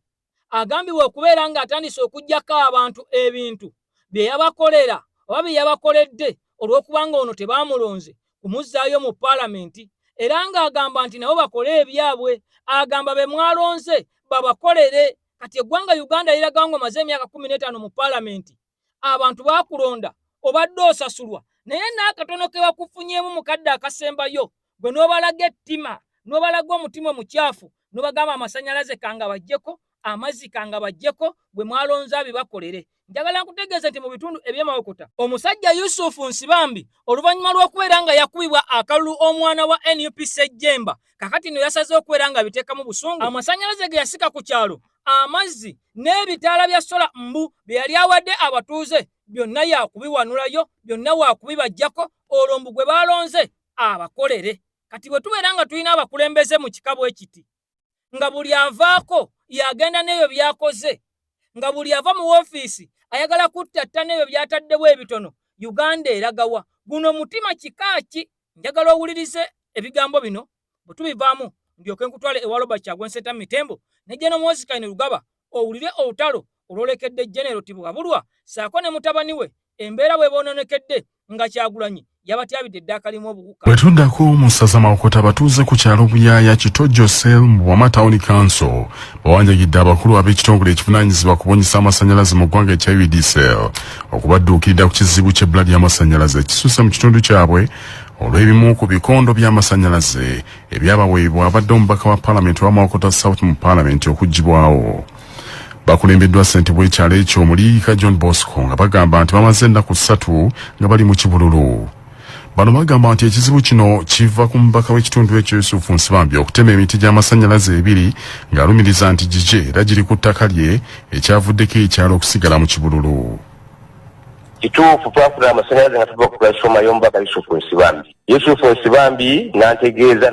agambibwa okubeera ng'atandise okuggyako abantu ebintu bye yabakolera oba bye yabakoledde olw'okubanga ono tebaamulonze kumuzzaayo mu palamenti era ng'agamba nti nabo bakole ebyabwe agamba be mwalonze babakolere kati eggwanga Uganda liraga ng'omaze emyaka 15 mu palamenti abantu bakulonda obadde osasulwa naye n'akatono ke bakufunyeemu mu kadde akasembayo gwe n'obalaga ettima n'obalaga omutima omukyafu n'obagamba amasannyalaze kanga bajjeko amazzi kanga bajjeko gwe mwalonze abibakolere njagala nkutegeeze nti mu bitundu eby'emawokota omusajja yusufu nsibambi oluvannyuma lw'okubeera nga yakubibwa akalulu omwana wa nup sejjemba kakati no yasaze okubeera nga abiteekamu busungu amasannyalaze ge yasika ku kyalo amazzi n'ebitaala bya sola mbu bye yali awadde abatuuze byonna yakubiwanulayo byonna waakubibajjako olwo mbu gwe baalonze abakolere kati bwe tubeera nga tulina abakulembeze mu kika bwe kiti nga buli avaako yagenda n'ebyo by'akoze nga buli ava mu woofiisi ayagala kuttatta n'ebyo by'ataddewo ebitono Uganda eragawa guno mutima kika ki njagala owulirize ebigambo bino bwe tubivaamu ndyoke nkutwale ewa Robert Kyagulanyi Ssentamu Mitembo ne General Muhoozi Kainerugaba owulire olutalo olwolekedde Genero Tibuhaburwa ssaako ne mutabani we embeera bw'eboononekedde nga Kyagulanyi yabatyabidde eddaaka limu obuwuka. Bwe tuddako mu ssaza Mawokota abatuuze ku kyalo Buyaaya Kitojjo Cell mu Buwama Town Council bawanjagidde abakulu ab'ekitongole ekivunaanyizibwa ku kubunyisa amasannyalaze mu ggwanga ekya UEDCL okubadduukirira ku kizibu ky'ebbula ly'amasannyalaze ekisusse mu kitundu kyabwe olw'ebimu ku bikondo by'amasannyalaze ebyabaweebwa abadde omubaka wa palamenti owa Mawokota South mu palamenti okuggyibwawo. Bakulembeddwa ssentebe w'ekyalo ekyo Omuliika John Bosco nga bagamba nti bamaze ennaku ssatu nga bali mu kibululu. Bano bagamba nti ekizibu kino kiva ku mubaka w'ekitundu ekyo Yusufu Nsibambi okutema emiti gy'amasannyalaze ebiri ng'alumiriza nti gigye era giri ku ttaka lye ekyavuddeko ekyalo okusigala mu kibululu. Kituufu twafuna amasannyalaze nga tuva ku transformer y'omubaka Yusufu Nsibambi. Yusufu Nsibambi n'antegeeza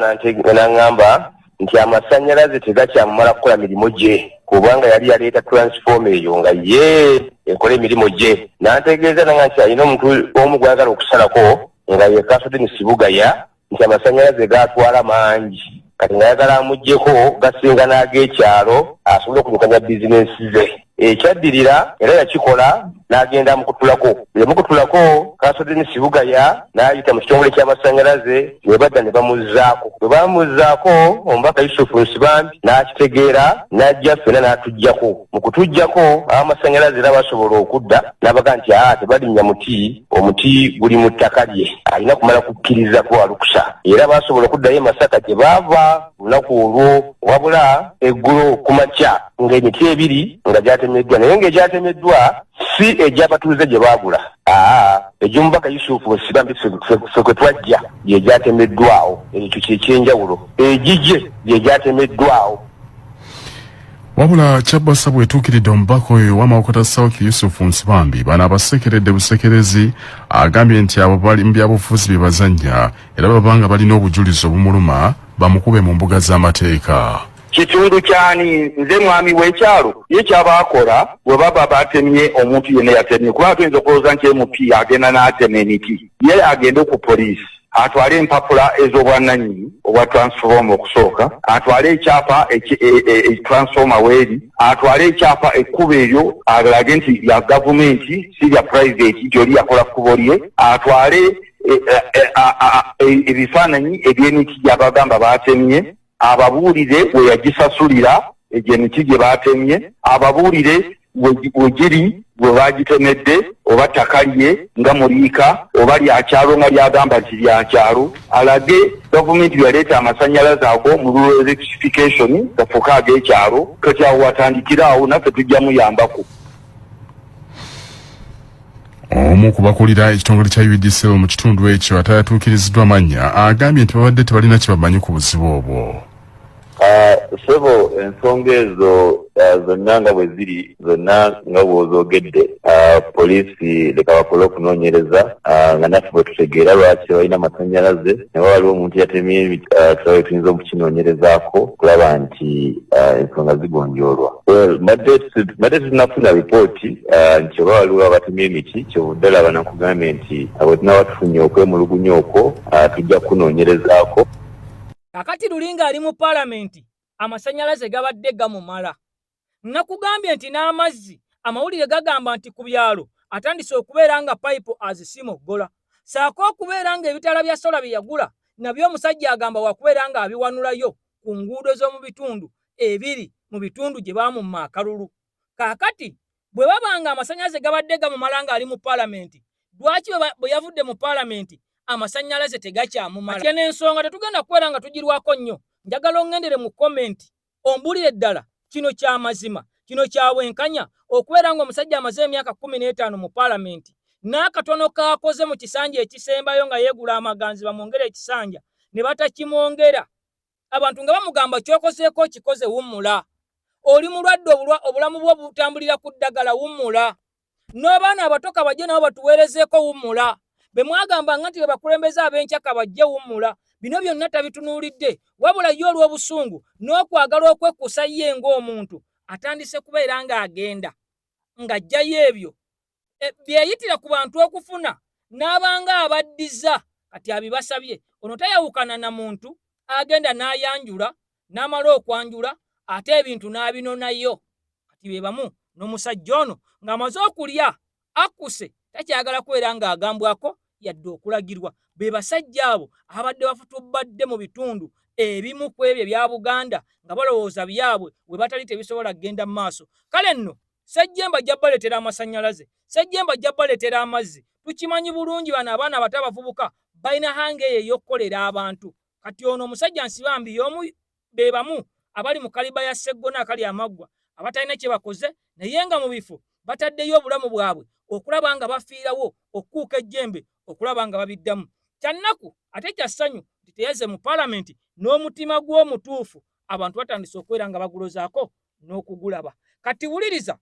n'angamba nti amasannyalaze tegakyamumala kukola mirimu gye kubanga yali yaleeta transformer eyo nga ye ekola emirimu gye. N'antegeeza nanga nti alina omuntu omu gw'ayagala okusalako nga ye Kasudini Sibugaya nti amasannyalaze g'atwala mangi kati ng'ayagala amuggyeko gasinga n'ag'ekyalo asobole okudukanya bizinensi ze. Ekyaddirira era yakikola n'agenda amukutulako. Bwe yamukutulako, Kasodeni Sibugaya n'ayita mu kitongole ky'amasannyalaze ne badda ne bamuzzaako. Bwe baamuzzaako, omubaka Yusufu Nsibambi n'akitegeera n'ajja ffenna n'atuggyako. Mu kutuggyako, ab'amasannyalaze era baasobola okudda n'abagamba nti aa tebalinnya muti, omuti guli mu ttaka lye, alina kumala kukkiriza kubawa lukusa. Era baasobola okuddayo e Masaka gye baava ku lunaku olwo. Wabula eggulo ku makya ng'emiti ebiri nga gyatemeddwa naye ng'egyatemeddwa si egy'abatuuze gye baagula, aa egy'omubaka Yusufu Nsibambi ffe kwe twajja gye gyatemeddwawo. Ekyo kye ky'enjawulo, egigye gye gyatemeddwawo. Wabula Kyabasa bw'etuukiridde omubaka oyo owa Mawokota South Yusufu Nsibambi bano abasekeredde busekerezi agambye nti abo bali mu byabufuzi bye bazannya era baba nga balina obujulizi obumuluma bamukube mu mbuga z'amateeka. Kitundu kyani? Nze mwami w'ekyalo. Ye kyaba akola bwe baba batemye omuntu yenna yatemye, kubanga tuyinza okulowooza nti MP agenda n'atema emiti, ye agende ku poliisi. Atwale empapula ez'obwannannyini obwa transformer okusooka, atwale ekyapa transformer weeri, atwale ekyapa ekkubo eryo alage nti lya gavumenti si lya private, nti oli yakola kkubo lye, atwale ebifaananyi eby'emiti gy'abagamba baatemye, ababuulire we yagisasulira egyo emiti gye baatemye, ababuulire we giri bwe baagitemedde, oba ttaka lye nga muliika oba lya kyalo nga lyagamba nti lya kyalo, alage gavumenti yaleeta amasannyalaze ago mu rural electrification gafuuke ag'ekyalo. Kati awo watandikire awo, naffe tujja muyambako. Omu ku bakulira ekitongole kya UEDCL mu kitundu ekyo atayatuukiriziddwa mannya agambye nti babadde tebalina kye bamanyi ku buzibu obwo. Ssebo, ensonga ezo zonna nga bwe ziri, zonna nga bw'ozoogedde, poliisi leka bakole okunoonyereza nga naffe bwe tutegeera lwaki tebalina masannyalaze. Naye waliwo omuntu yatemye, tulabe tuyinza okukinoonyerezaako okulaba nti ensonga zigonjoolwa. Well, mbadde tetunnafuna ripooti nti oba waliwo abatemye emiti. Kyovudde olaba nakugambye nti bwe tunaba tufunye okwemulugunya okwo, tujja kukunoonyerezaako. Kakati luli ng'ali mu paalamenti amasannyalaze gabadde gamumala. Nakugambye nti n'amazzi, amawulire gagamba nti ku byalo atandise okubeera nga payipu azisimoggola, ssaako okubeera ng'ebitaala bya sola bye yagula nabyo omusajja agamba wakubeera ng'abiwanulayo ku nguudo z'omu bitundu ebiri mu bitundu gye baamumma akalulu. Kaakati bwe baba nga amasannyalaze gabadde gamumala ng'ali mu paalamenti, lwaki bwe yavudde mu paalamenti amasannyalaze tegakyamumala? Kati eno ensonga tetugenda kubeera nga tugirwako nnyo. Njagala oŋŋendere mu komenti ombulire ddala kino kya mazima, kino kya bwenkanya okubeera ng'omusajja amaze emyaka 15 mu paalamenti n'akatono k'akoze mu kisanja ekisembayo nga yeegula amaganzi bamwongere ekisanja ne batakimwongera, abantu nga bamugamba ky'okozeeko okikoze, wummula, oli mulwadde, obulamu bwo butambulira ku ddagala, wummula, n'abaana abato kabajje nabo batuweerezeeko, wummula, be mwagambanga nti be bakulembeze ab'enkya kabajje, wummula. Bino byonna tabitunuulidde, wabula ye olw'obusungu n'okwagala okwekkusa ye ng'omuntu atandise kubeera ng'agenda ng'aggyayo ebyo byeyitira ku bantu okufuna n'abanga abaddiza. Kati abibasabye. Ono tayawukana na muntu agenda n'ayanjula n'amala okwanjula ate ebintu n'abinonayo. Kati be bamu n'omusajja ono ng'amaze okulya akkuse, takyagala kubeera ng'agambwako yadde okulagirwa. Be basajja abo abadde bafutubbadde mu bitundu ebimu ku ebyo ebya Buganda nga balowooza byabwe we batali tebisobola kugenda mu maaso. Kale nno Ssejjemba ajja baleetera amasannyalaze, Ssejjemba ajja baleetera amazzi. Tukimanyi bulungi bano abaana abato abavubuka balina hanga eyo ey'okukolera abantu. Kati ono omusajja Nsibambi y'omu be bamu abali mu kaliba ya Sseggona akali amaggwa abatalina kye bakoze naye nga mu bifo bataddeyo obulamu bwabwe okulaba nga bafiirawo okukuuka ejjembe okulaba nga babiddamu. Kya nnaku ate kya ssanyu nti teyazze mu palamenti n'omutima gwe omutuufu abantu batandise okubeera nga bagulozaako n'okugulaba. Kati wuliriza,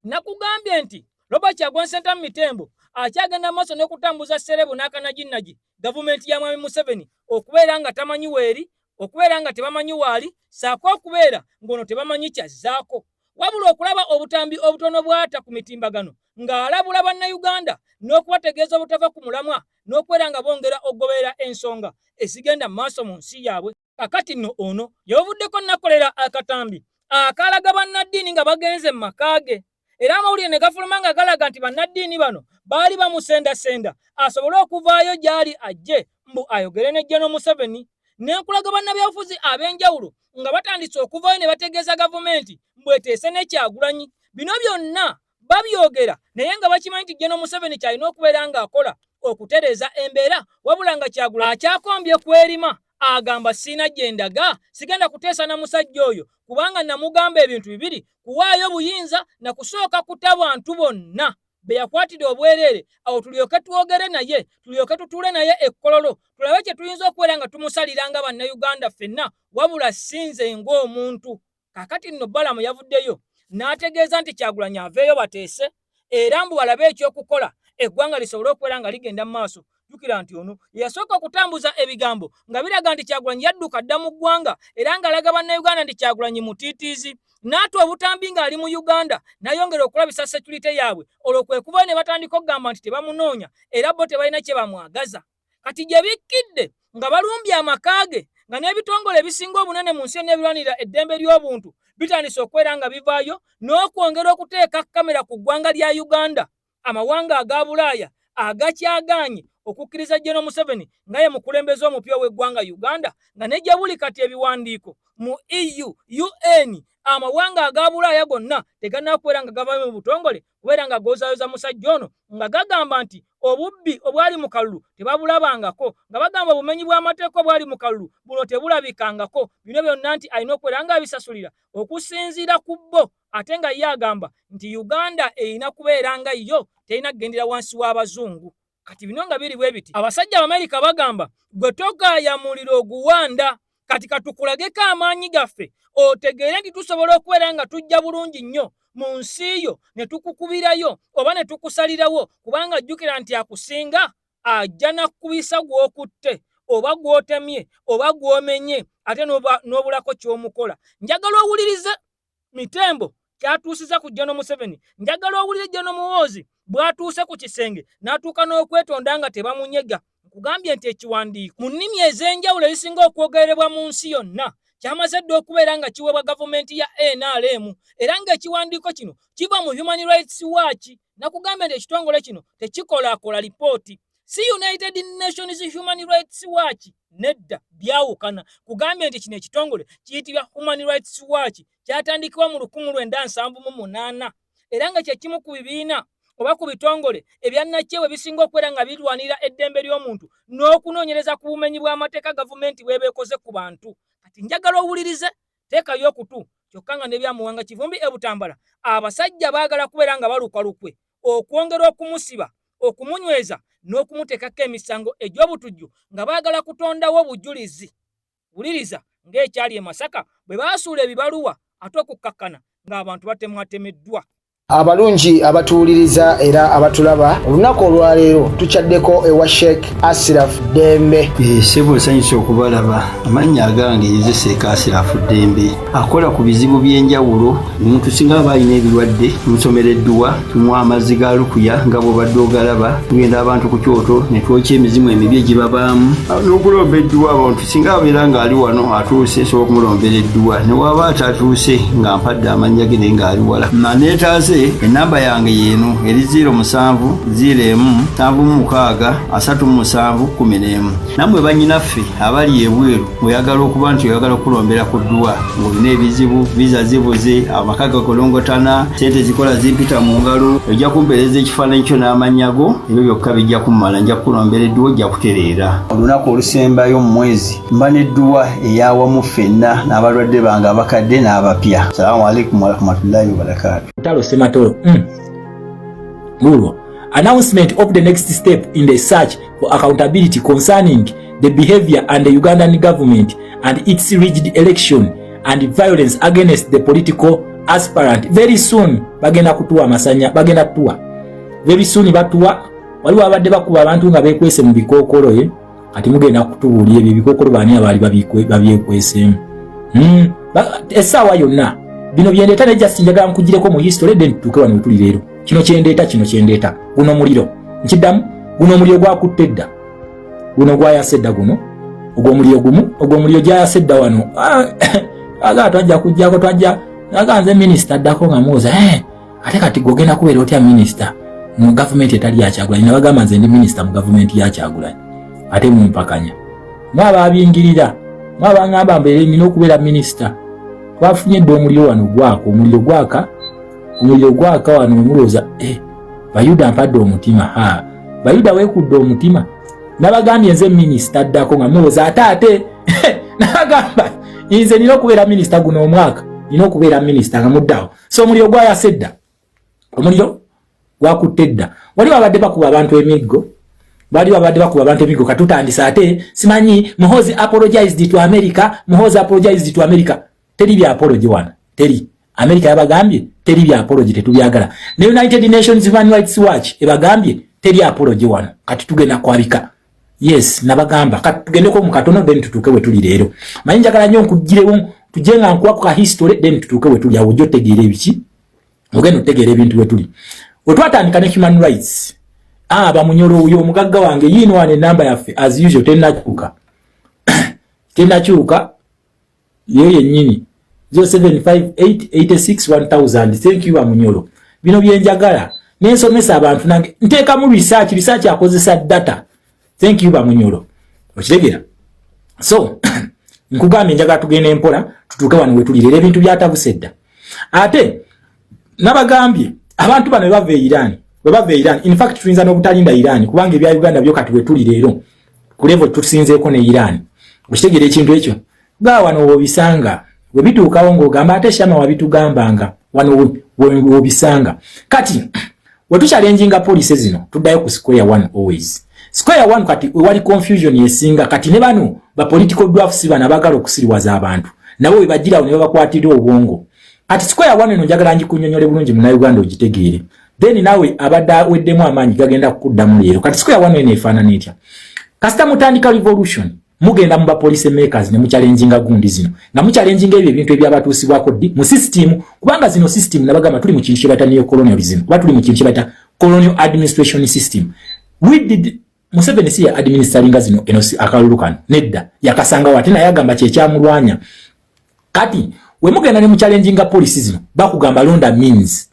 nakugambye nti Robert Kyagulanyi Ssentamu Mitembo akyagenda maaso n'okutambuza sserebu n'akanajinnaji gavumenti ya Mwami Museveni okubeera nga tamanyi weeri, okubeera nga tebamanyi waali, ssaako okubeera ng'ono tebamanyi kyazzaako. Wabula okulaba obutambi obutono bw'ata ku mitimbagano ng'alabula Bannayuganda n'okubategeeza obutava ku mulamwa n'okubeera nga bongera okugoberera ensonga ezigenda mu maaso mu nsi yaabwe. Kakati nno ono yebavuddeko nakolera akatambi akalaga bannaddiini nga bagenze mu maka ge, era amawulire ne gafuluma nga galaga nti bannaddiini bano baali bamusendasenda asobole okuvaayo gy'ali ajje mbu ayogere ne General Museveni. Nenkulaga bannabyabufuzi ab'enjawulo nga batandise okuvaayo ne bategeeza gavumenti mbu eteese ne Kyagulanyi. Bino byonna babyogera naye nga bakimanyi nti General Museveni ky'alina okubeera ng'akola okutereeza embeera, wabula nga Kyagulanyi akyakombye kwerima, agamba siina gye ndaga, sigenda kuteesa na musajja oyo kubanga namugamba ebintu bibiri, kuwaayo buyinza na kusooka kuta bantu bonna be yakwatira obwereere, awo tulyoke twogere naye, tulyoke tutuule naye ekkololo tulabe kye tuyinza okubeera nga tumusalira nga Bannayuganda ffenna, wabula si nze ng'omuntu. Kaakati nno Balamu yavuddeyo n'ategeeza nti Kyagulanyi aveeyo bateese era mbu balabe ekyokukola eggwanga lisobole okubeera nga ligenda mu maaso. Jjukira nti ono ye yasooka okutambuza ebigambo nga biraga nti Kyagulanyi yadduka dda mu ggwanga era ng'alaga Bannayuganda nti Kyagulanyi mutiitiizi, n'ata obutambi ng'ali mu Uganda n'ayongera okulabisa securite yaabwe, olwo kwe kuvayo ne batandika okugamba nti tebamunoonya era bo tebalina kye bamwagaza. Kati gye bikkidde nga balumbye amaka ge nga n'ebitongole ebisinga obunene mu nsi yonna ebirwanirira eddembe ly'obuntu bitandise okubeera nga bivaayo n'okwongera okuteeka kkamera ku ggwanga lya Uganda. Amawanga aga Bulaaya agakyagaanye okukkiriza General Museveni nga ye mukulembeze omupya ow'eggwanga Uganda nga ne gye buli kati ebiwandiiko mu EU, UN, amawanga aga Bulaaya gonna tegannakubeera nga gavaayo mu butongole kubeera nga goozayoza musajja ono nga gagamba nti obubbi obwali mu kalulu tebabulabangako, nga bagamba obumenyi bw'amateeka obwali mu kalulu buno tebulabikangako. Bino byonna nti alina okubeera nga abisasulira okusinziira ku bo, ate nga ye agamba nti Uganda erina kubeera nga yo terina kugendera wansi w'abazungu. Kati bino nga biri bwe biti, abasajja Abamerika bagamba gwe togaaya muliro oguwanda, kati katukulageko amaanyi gaffe otegeere nti tusobola okubeera nga tujja bulungi nnyo mu nsi yo ne tukukubirayo oba ne tukusalirawo, kubanga jjukira nti akusinga ajja nakubisa gw'okutte oba gw'otemye oba gw'omenye ate n'obulako ky'omukola. Njagala owulirize Mitembo kyatuusiza ku General Museveni. Njagala owulire General Muhoozi bw'atuuse ku kisenge n'atuuka n'okwetonda nga tebamunyega. Nkugambye nti ekiwandiiko mu nnimi ez'enjawulo ezisinga okwogerebwa mu nsi yonna kyamaze dda okubeera nga kiweebwa gavumenti ya NRM, era ng'ekiwandiiko kino kiva mu Human Rights Watch. Nakugambye nti ekitongole kino tekikolaakola lipooti, si United Nations Human Rights Watch, nedda, byawukana. Kugambye nti kino ekitongole kiyitibwa Human Rights Watch kyatandikibwa mu 1978 era nga kye kimu ku bibiina oba ku bitongole ebyannakyewa ebisinga okubeera nga birwanirira eddembe ly'omuntu n'okunoonyereza ku bumenyi bw'amateeka gavumenti bw'eba ekoze ku bantu. Kati njagala owulirize, teekayo okutu, kyokka nga n'ebya Muwanga Kivumbi e Butambala abasajja baagala kubeera nga baluka lukwe okwongera okumusiba, okumunyweza n'okumuteekako emisango egy'obutujju nga baagala kutondawo bujulizi. Wuliriza ng'ekyali e Masaka bwe baasuula ebibaluwa ate okukkakkana ng'abantu batemwatemeddwa. Abalungi abatuwuliriza era abatulaba, olunaku olwaleero tukyaddeko ewa Sheikh Asiraf Ddembe. Ssebo nsanyuse okubalaba. Amannya agange nze Sheikh Asiraf Ddembe, akola ku bizibu by'enjawulo. Omuntu singa aba alina ebirwadde, tumusomera edduwa, tumuwa amazzi ga lukuya nga bw'obadde ogalaba, tugenda abantu ku kyoto ne twokya emizimu emibi egibabaamu n'okulomba edduwa. Abantu singa abeera ng'ali wano atuuse, nsobola okumulombera edduwa, ne waba atatuuse nga mpadde amannya ge naye ng'ali wala. Neetaaze ennamba yange y'eno eri 07 01 76 37 11. Nammwe bannyinaffe abali ebweru oyagala okuba nti oyagala okulombera ku dduwa ng'olina ebizibu, viza zibuze, amaka gakolongotana, sente zikola zimpita mu ngalo, ojja kumpeereza ekifaananyi kyo n'amannya go, ebyo byokka bijja kummala, nja kukulombera edduwa ojja kutereera. Olunaku olusembayo mu mwezi mba n'edduwa ey'awamu ffenna n'abalwadde bange abakadde n'abapya. Salaamu alaikum warahmatullahi wabarakaatu. Lutalo Ssematolo. Lulwo. Announcement of the next step in the search for accountability concerning the behavior and the Ugandan government and its rigged election and violence against the political aspirant. Very soon bagenda kutuwa amasanya, bagenda kutuwa. Very soon batuwa. Waliwo abadde bakuba abantu nga bekwese mu bikookolo, eh? Kati mugenda kutubuulira ebyo ebikookolo baani abaali babyekweseemu. Essaawa yonna bino byendeeta, ne just njagala nkugireko mu history then tutuuke wano wetuli leero. Kino kyendeeta, kino kyendeeta, guno muliro nkiddamu, guno omuliro gwakutte dda, guno gwayase dda, guno ogwo omuliro gumu, ogwo omuliro gyayase dda wano. Aga twajja kujjako, twajja aga nze minisita addako nga muwoza, ate kati gwe ogenda kubeera otya minisita mu gavumenti etali ya Kyagulanyi? Nabagamba nze ndi minisita mu gavumenti ya Kyagulanyi, ate mumpakanya mwabaabingirira, mwabangamba mbeere nina okubeera minisita. Twafunye dda omuliro wano gwaka, omuliro gwaka, omuliro gwaka wano. Mulowooza, Bayuda mpadde omutima, ha Bayuda weekudde omutima. Nabagambye nze minisita addako nga muwoza, ate nabagamba nze nina okubeera minisita guno omwaka, nina okubeera minisita nga muddawo. So omuliro gwayase dda, omuliro gwakutte dda. Wali babadde bakuba abantu emiggo, bali babadde bakuba abantu emiggo. Katutandise ate simanyi Muhozi apologized to America, Muhozi apologized to America. Teri bya apology wano, teri. America yabagambye teri bya apology, tetubyagala. Ne United Nations Human Rights Watch ebagambye teri apology wano. Kati tugenda kwabika. Yes, nabagamba kati tugendeko mu katono then tutuuke we tuli leero. Manyi njagala nnyo nkugirewo, tujje nga nkuwa ku ka history then tutuuke we tuli awo, ojja otegeera ebiki, ogenda otegeera ebintu we tuli. We twatandika ne human rights. Ah, bamunyolo oyo omugagga wange yiino wano enamba yaffe as usual tenakyuka tenakyuka yeyo yennyini 0758861000. Thank you bamunyolo, bino byenjagala nensomesa abantu nange nteekamu research, research akozesa data. Thank you bamunyolo, okitegera? So nkugambye njagala tugende empola tutuuke wano wetuli leero. Ebintu byatabuse dda, ate nabagambye abantu bano bebava e Iran, bwebava e Iran, in fact tuyinza n'obutalinda Iran kubanga ebya Uganda byo kati wetuli leero ku level tusinzeeko ne Iran. Okitegeera ekintu ekyo? Ga wano wobisanga we bituukawo ng'ogamba ate Shama wabitugambanga, wano wobisanga. Kati wetuchallenginga policy zino, tuddayo ku square one, always square one. Kati wewali confusion esinga kati ne bano ba political dwarfs bano abaagala okusiriwaza abantu nabo we bagirawo ne babakwatira obwongo. Kati square one eno njagala ngikunyonyole bulungi Munnayuganda ogitegeere, then naawe abadde aweddemu amaanyi gagenda kukuddamu leero. Kati square one eno efaanana etya? Kasita mutandika revolution, mugenda mu ba policy makers ne muchallenginga gundi zino, nga muchallenginga ebyo ebintu ebyabatuusibwako ddi mu system, kubanga zino system nabagamba tuli mu kintu kye bayita neocolonialism oba tuli mu kintu kye bayita colonial administration system. We did Museveni si ya administeringa zino eno si akalulu kano nedda, yakasangawo ate naye agamba kyekyamulwanya. Kati we mugenda ne muchallenginga policy zino, bakugamba londa means,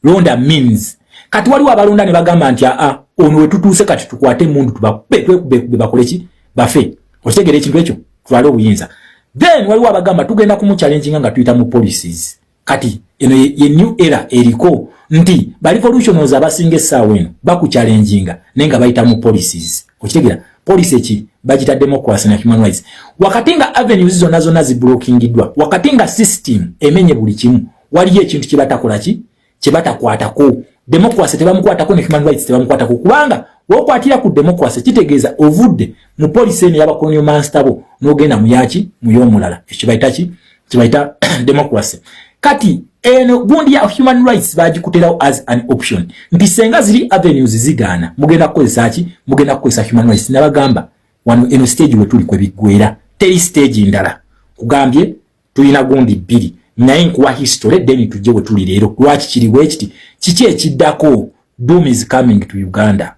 londa means. Kati waliwo abalonda ne bagamba nti aa, ono wetutuuse kati tukwate emundu tubakube, twekube bakole ki, bafe. Okitegeera ekintu ekyo? Tutwale obuyinza. Then waliwo abagamba tugenda kumuchallenginga nga tuyita mu policies. Kati eno ye new era eriko nti ba revolutionaries abasinga essaawa eno bakuchallenginga naye nga bayita mu policies. Okitegeera? Policy eki bagita democracy na human rights. Wakati nga avenues zonna zonna ziblockingiddwa, wakati nga system emenye buli kimu, waliyo ekintu kye batakola ki, kye batakwatako. Democracy tebamukwatako ne human rights tebamukwatako, kubanga wokwatira ku democracy kitegeeza ovudde mu policy eno y'aba colonial master bo n'ogenda mu yaki, mu y'omulala. Ekyo bayita ki? Kibayita democracy. Kati eno gundi ya human rights bagikuterawo as an option nti senga ziri avenues zigaana, mugenda kukozesa ki? Mugenda kukozesa human rights. Nabagamba wano eno stage we tuli kwe biggwera, teri stage ndala. Kugambye tulina gundi bbiri, naye nkuwa history then tujje we tuli leero. Lwaki kiri bwe kiti? Kiki ekiddako? Doom is coming to Uganda,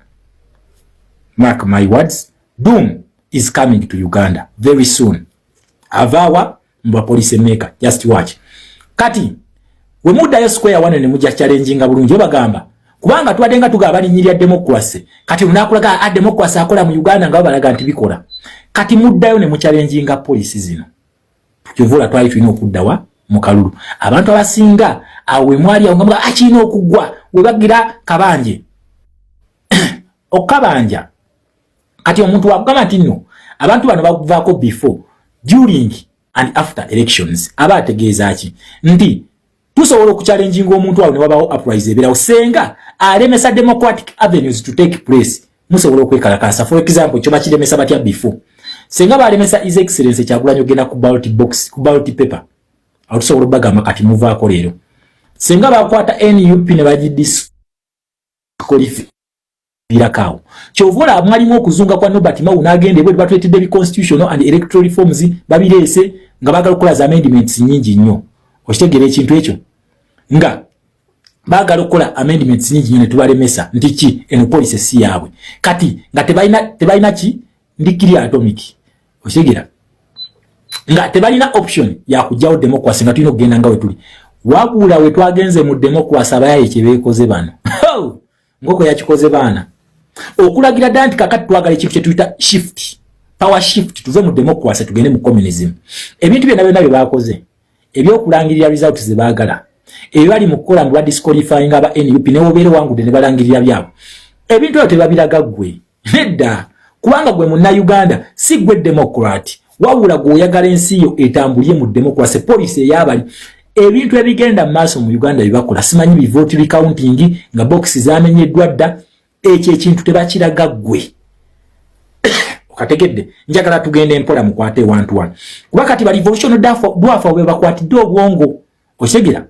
mark my words, doom is coming to Uganda very soon. Avaawa mu policy maker, just watch. Kati we muddayo square one ne mujja challenginga bulungi, bagamba kubanga tubadde nga tugaba balinnyirya democracy. Kati lunakulaga a democracy akola mu Uganda nga babalaga nti bikola. Kati muddayo ne muchallenginga policy zino. Kyovula twali tulina okuddawa mu kalulu. Abantu abasinga awo we mwali awo nga muga akirina okuggwa we bagira kabanje okukabanja. Kati omuntu wakugamba nti nno abantu bano bakuvaako before, during and after elections, aba ategeeza ki? Nti tusobola okuchallenginga omuntu awo ne wabawo uprise ebeerawo senga alemesa democratic avenues to take place. Musobola okwekalakasa. For example, ekyo bakiremesa batya? Before, senga balemesa His Excellence Kyagulanyi ogenda ku ballot box, ku ballot paper, awo tusobola okubagamba kati muvaako leero. Senga bakwata NUP ne bagidisqualifyirako awo, kyova olaba mwalimu okuzunga kwa Norbert Mao n'agenda ebweru, batuleetedde bi constitutional and electoral reforms, babireese nga baagala okukola za amendments nyingi nnyo. Okitegeera ekintu ekyo? Nga baagala okukola amendments nyingi nnyo ne tubalemesa nti ki, eno policy si yaabwe. Kati nga tebalina ki, ndikiri atomic. Okitegeera nga tebalina option ya kujjawo democracy, nga tulina okugenda nga we tuli. Wabula we twagenze mu democracy, abayaye kye beekoze bano ngoko yakikoze baana okulagira ddala nti kakati twagala ekintu kye tuyita shift, power shift, tuve mu democracy tugende mu communism. Ebintu byonna byonna bye bakoze ebyokulangirira results ze baagala, ebyo bali mu kukola mbu badisqualifying aba NUP, newobeera wangudde ne balangirira byabwe, ebintu ebyo tebabiraga ggwe nedda, kubanga gwe Munnayuganda si gwe democrat, wabula gwe oyagala ensi yo etambulye mu democracy policy eyabali. Ebintu ebigenda mu maaso mu Uganda byebakola, simanyi bi vote recounting nga box zamenyeddwa dda, ekyo ekintu tebakiraga ggwe. Okategedde? Njagala tugende empola, mukwate one to one, kuba kati ba revolution dwarf bwe bakwatidde obwongo. Okitegera?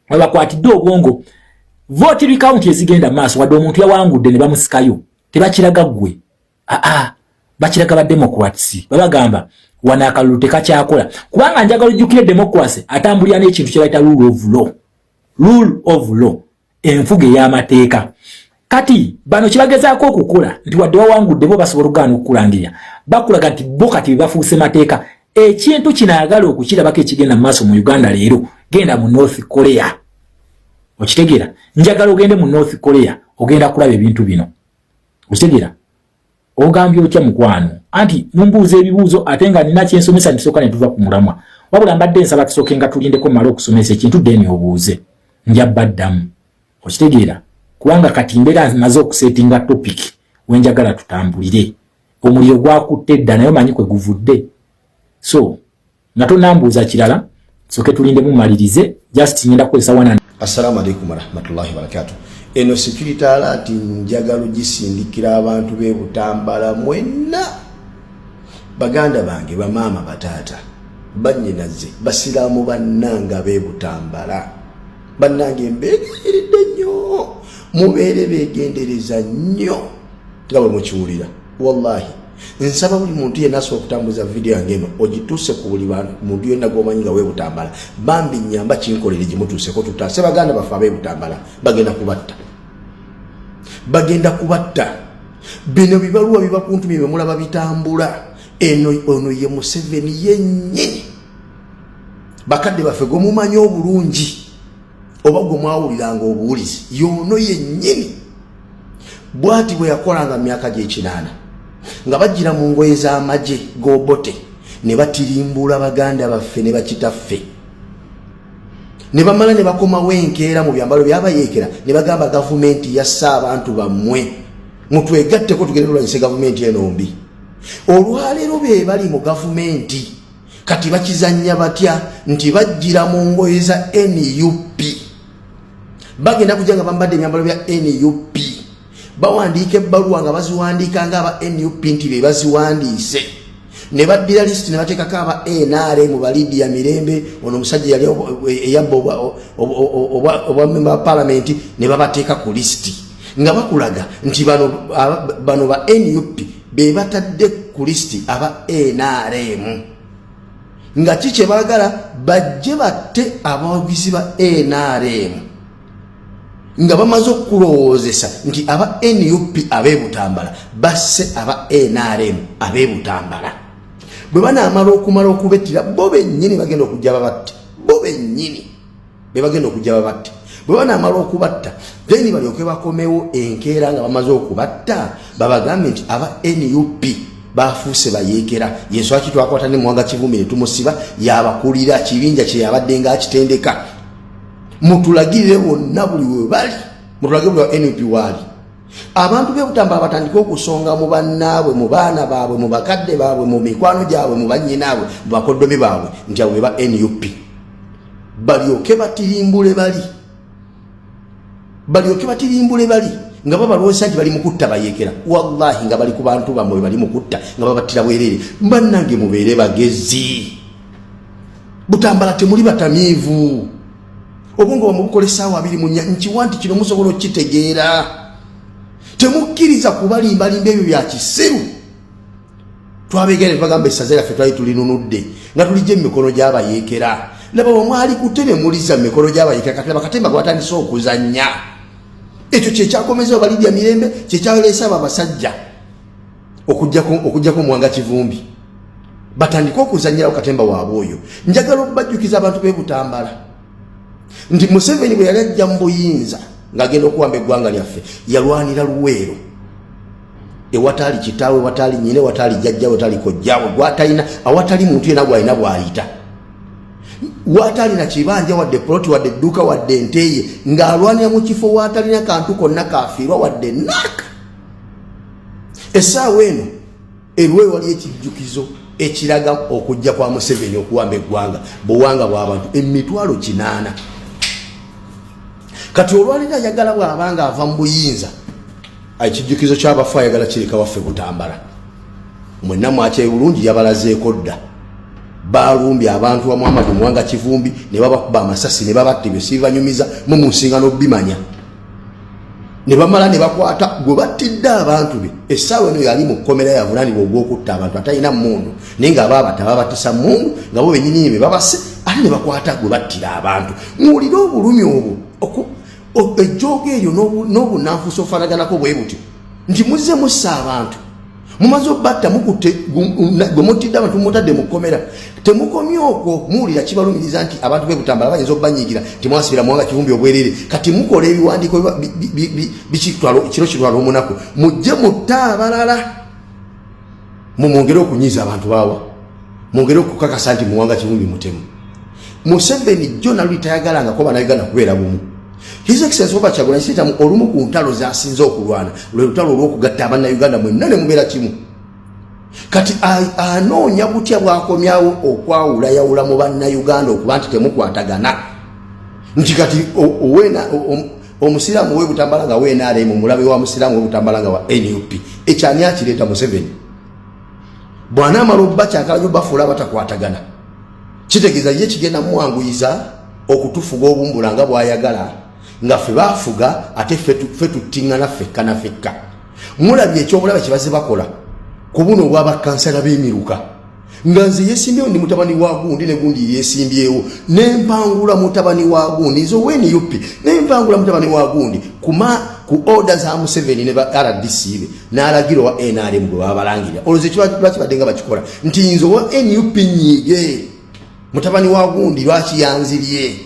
Bwe bakwatidde obwongo, vote recount ezigenda maaso, wadde omuntu yawangudde ne bamusikayo, tebakiraga ggwe. Aa, bakiraga ba democrats, babagamba wano akalulu tekakyakola. Kubanga njagala ojjukire, democracy atambulira n'ekintu kye bayita rule of law, rule of law, enfuga ey'amateeka. Kati bano kyebagezaako okukola nti wadde wawangudde bo basobola okugaana okukulangirira, bakulaga nti bo kati bebafuuse mateeka. Ekintu kino ayagala okukirabako ekigenda mu maaso mu Uganda leero, genda mu North Korea. Okitegeera? Njagala ogende mu North Korea, ogenda kulaba ebintu bino. Okitegeera? Ogambye otya mukwano? Anti mumbuuza ebibuuzo ate nga nina kyensomesa, ntisooka ne tuva ku mulamwa. Wabula mbadde nsaba tusooke nga tulindeko mmale okusomesa ekintu, then obuuze, nja baddamu. Okitegeera? Kubanga kati mbeera maze okusetinga topic wenjagala tutambulire. Omuliro gwakutte dda, naye omanyi kwe guvudde. So nga tonambuuza kirala, soke tulindemu malirize. Just ngenda kukozesa wana. Assalamu alaikum warahmatullahi wabarakatuh. Eno security alert njagala ogisindikira abantu b'e Butambala mwenna, baganda bange, bamaama, bataata, bannyinaze, basiraamu bannanga b'e Butambala. Bannange, mbeegayiridde nnyo, mubeere beegendereza nnyo nga bwe mukiwulira. Wallahi nsaba buli muntu yenna asobola okutambuza vidiyo yange eno ogituuse ku buli muntu yenna gwomanyi nga weebutambala. Bambi nyamba kinkolere gimutuuseko, tutaase baganda baffe abeebutambala. Bagenda kubatta, bagenda kubatta. Bino bibaluwa bibakuntumye bemulaba bitambula. Eno ono ye Museveni yennyini, bakadde baffe gwemumanyi obulungi oba gwe mwawuliranga obuwulizi, yono yennyini. Bwati bwe yakolanga mu myaka gy'ekinaana nga bajjira mu ngoye z'amagye g'Obote ne batirimbula baganda baffe ne bakitaffe, ne bamala ne bakomawo enkeera mu byambalo byabayeekera ne bagamba gavumenti yassa abantu bammwe, mutwegatteko tugende tulwanyise gavumenti eno mbi. Olwaleero be bali mu gavumenti. Kati bakizannya batya nti bajjira mu ngoye za NUP? Bagenda kujja nga bambadde ebyambalo bya NUP, bawandiika ebbaluwa nga baziwandiika nga aba NUP nti be baziwandiise, ne baddira lisiti ne bateekako aba NRM, balidia Mirembe, ono omusajja yali eyabba obwa memba wa palamenti, ne babateeka ku lisiti nga bakulaga nti bano ba NUP be batadde ku lisiti aba NRM. Nga ki kye baagala? Bajje batte abawagizi ba NRM nga bamaze okukulowoozesa nti aba NUP ab'ebutambala basse aba NRM ab'ebutambala. Bwe banaamala okumala okubettira, bo bennyini bagenda okujja babatte, bo bennyini be bagenda okujja babatte. Bwe banaamala okubatta, then balyoke bakomewo enkeera nga bamaze okubatta babagambe nti aba NUP bafuuse bayeekera, yenswaki twakwata ne Muwanga Kivumbi ne tumusiba, yabakulira kibinja kye yabadde ng'akitendeka. Mutulagirire bonna buli we bali, mutulagire buli wa NUP waali. Abantu b'ebutambala batandike okusonga mu bannaabwe, mu baana baabwe, mu bakadde baabwe, mu mikwano gyabwe, mu bannyinaabwe, mu bakoddomi baabwe nti abo be ba NUP, balyoke batirimbule bali, balyoke batirimbule bali nga babalowooza nti bali mu kutta bayeekera. Wallahi nga bali ku bantu bammwe bali mu kutta, nga babattira bwereere. Bannange, mubeere bagezi. Butambala temuli batamiivu, obwongo bwamwe bukola essaawa 24. Nkiwa nti kino musobola okukitegeera. Temukkiriza kubalimbalimba, ebyo bya kisiru. Twabegere bagamba essaza lyaffe twali tulinunudde nga tulijja emikono gy'abayeekera. Laba bwe kutte ne muliza mu mikono gy'abayeekera. Kati laba katemba gwatandise okuzannya. Ekyo kyekyakomeza Balidya Mirembe, kyekyaleese abo abasajja okujjako Muwanga Kivumbi, batandike okuzanyirawo katemba waabwe oyo. Njagala okubajjukiza abantu b'e Butambala nti Museveni bwe yali ajja mu buyinza ng'agenda okuwamba eggwanga lyaffe, yalwanira Luweero ewataali kitaawe, ewataali nyina, ewataali jjajjawe, ewataali kojjaawe gwatalina, awatali muntu yena gwalina bw'ayita, watalina kibanja wadde poloti wadde edduuka wadde enteye, ng'alwanira mu kifo watalina kantu konna kafiirwa wadde naaka. Essaawa eno eruweero waliyo ekijjukizo ekiraga okujja kwa Museveni okuwamba eggwanga, buwanga bw'abantu 800,000. Kati olwaliro ayagala bw'abanga ava mu buyinza, ekijjukizo ky'abafu ayagala kireka waffe Butambala. Mwenna mwakyayi bulungi, yabalazeeko dda. Balumbye abantu wa Muhammad Muwanga Kivumbi ne babakuba amasasi ne babatta. Ebyo sibibanyumiza, mumusinga n'obimanya. Ne bamala ne bakwata gwe battidde abantu be. Essaawa eno yali mu kkomera, yavunaanibwa ogw'okutta abantu, atalina mmundu, naye nga abaabata babatisa mmundu nga bo bennyini be babase, ate ne bakwata gwe battira abantu. Muwulire obulumi obwo. Ejjoogo eryo n'obunanfuusi obufaanaganako bwe butyo nti muzze mussa abantu, mumaze obatta, mukutte gwe muttidde abantu, mutadde mu kkomera. Temukomye okwo, muwulira kibalumiriza nti abantu b'e Butambala bayinza obanyiigira nti mwasibira Muwanga Kivumbi obwerere. Kati mukola ebiwandiiko kiro kitwala omunaku, mujje mutte abalala, mumwongere okunyiiza abantu baawa, mwongere okukakasa nti Muwanga Kivumbi mutemu. Museveni jjo naluli tayagalangako Bannayuganda kubeera bumu. His Excellency Robert Kyagulanyi Ssentamu olumu ku ntalo zasinze okulwana lwe lutalo olw'okugatta Abannayuganda mwenna ne mubeera kimu. Kati anoonya butya bwakomyawo okwawulayawula mu Bannayuganda okuba nti temukwatagana, nti kati omusiraamu w'e Butambala nga wa NRM mulabe wa musiraamu w'e Butambala nga wa NUP. Ekyani akireeta? Museveni bw'anaamala obba kyakalanya obafuula abatakwatagana, kitegeeza ye kigenda mwanguyiza okutufuga obumbula nga bw'ayagala, nga ffe baafuga ate ffe tuttiŋŋana ffekka na ffekka. Mulabye ekyobulabe kye bazze bakola ku buno obwabakansala b'emiruka, nga nze yesimbyewo ndi mutabani wa gundi ne gundi yesimbyewo nempangula mutabani wa gundi, nze owa NUP nempangula mutabani wa gundi kuma ku order za Museveni ne ba RDC be n'alagira owa NRM gwe baba balangirira. Olowooza lwaki badde nga bakikola nti nze owa NUP nyiige mutabani wa gundi, lwaki yanzirye?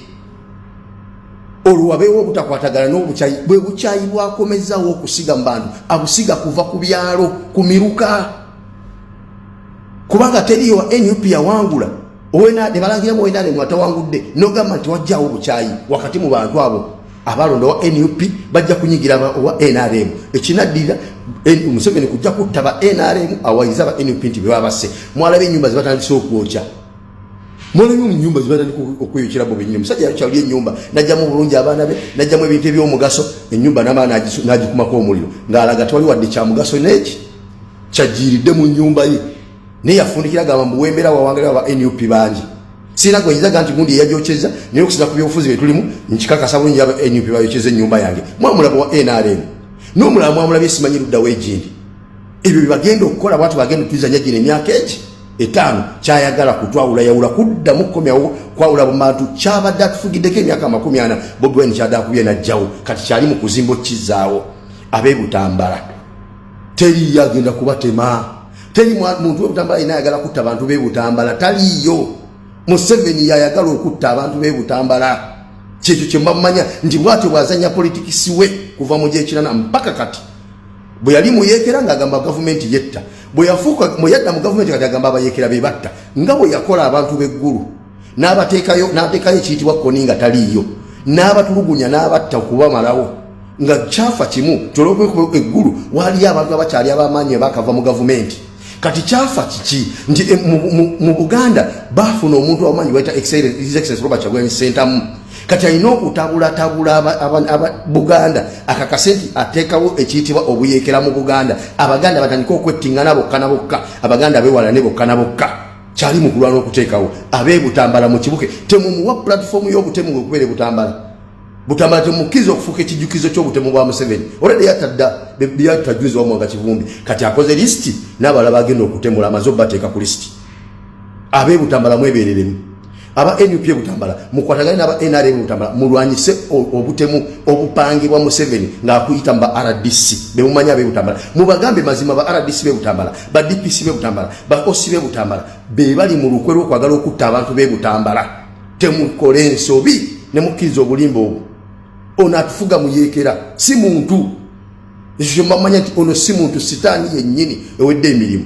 Olwo wabeewo obutakwatagana n'obukyayi. Bwe bukyayi bwakomezaawo okusiga mu bantu, abusiga kuva ku byalo, ku miruka, kubanga teriyo wa NUP yawangula ne balangiramu NRM atawangudde, nogamba nti wajjawo obukyayi wakati mu bantu abo abalonda wa NUP, bajja kunyigira owa NRM. Ekinaddirira, Museveni kujja kutta ba NRM awayiza ba NUP nti bebabasse. Mwalaba enyumba zebatandise okwokya, mwalabye mu nyumba zebatandika okweyokera bo benyini. Omusajja yakyali enyumba najjamu bulungi abaana be, najjamu ebintu ebyomugaso, enyumba namala n'agikumako omuliro ng'alaga tewali wadde kyamugaso neki kyagiiridde mu nyumba ye. Naye yafundikira gamba mbu wembeera wawangalira ba NUP bangi, sirina gwe ga nti gundi eyajokyeza, naye okusinza ku byobufuzi bye tulimu nkikakasa bulungi aba NUP bayokyeza ennyumba yange. Mwamulaba wa NRM n'omulala mwamulabye, simanyi luddawo egindi. Ebyo byebagenda okukola bwati, bagenda otuzanya gino emyaka egi 5. Kyayagala kutwawulayawula, kuddamu kukomyawo kwawula mu bantu. Kyabadde atufugiddeko emyaka 40, Bobi Wine kyadde akubye najjawo, kati kyali mu kuzimba okukizaawo. Ab'e Butambala teriyo agenda kubatema, teri muntu w'e Butambala yina ayagala kutta bantu b'e Butambala, taliiyo. Museveni yayagala okutta abantu b'e Butambala. Kyekyo kyembamanya nti bwatyo bwazanya politikisi we kuva mu gyekirana mpaka kati. Bwe yali muyeekera ng'agamba gavumenti yetta, bwe yafuuka bwe yadda mu gavumenti kati agamba abayeekera be batta, nga bwe yakola abantu b'eggulu n'abateekayo, n'ateekayo ekiyitibwa Kony nga taliiyo, n'abatulugunya n'abatta okubamalawo, nga kyafa kimu tolwokuba eggulu waliyo abantu abakyali ab'amaanyi abakava mu gavumenti. Kati kyafa kiki nti mu Buganda bafuna omuntu abamanyi bayita His Excellency Robert Kyagulanyi Ssentamu. Kati alina okutabulatabula aba Buganda, akakase nti ateekawo ekiyitibwa obuyeekera mu Buganda, Abaganda batandike okwettingana bokka na bokka, Abaganda bewalane bokka na bokka. Kyali mu kulwana okuteekawo. Ab'e Butambala mu kibuke, temumuwa platform y'obutemu bwekubeera e Butambala. Butambala temukkiriza okufuuka ekijjukizo ky'obutemu bwa Museveni. Olwedde yatadda yatta juzi wa Muwanga Kivumbi, kati akoze lisiti n'abalala bagenda okutemula, amaze obateeka ku lisiti. Ab'e Butambala mwebereremu, aba NUP e Butambala mukwatagane n'aba NRM Butambala, mulwanyise obutemu obupangibwa Museveni ng'akuyita mu ba RDC bemumanyi. Ab'e Butambala mubagambe mazima, ba RDC b'e Butambala, ba DPC b'e Butambala, ba OC b'e Butambala be bali mu lukwe lw'okwagala okutta abantu b'e Butambala. Temukola ensobi ne mukkiriza obulimba obwo. Ono atufuga muyeekera, si muntu. Ekyo kyemumanya nti ono si muntu, sitaani yennyini ewedde emirimu.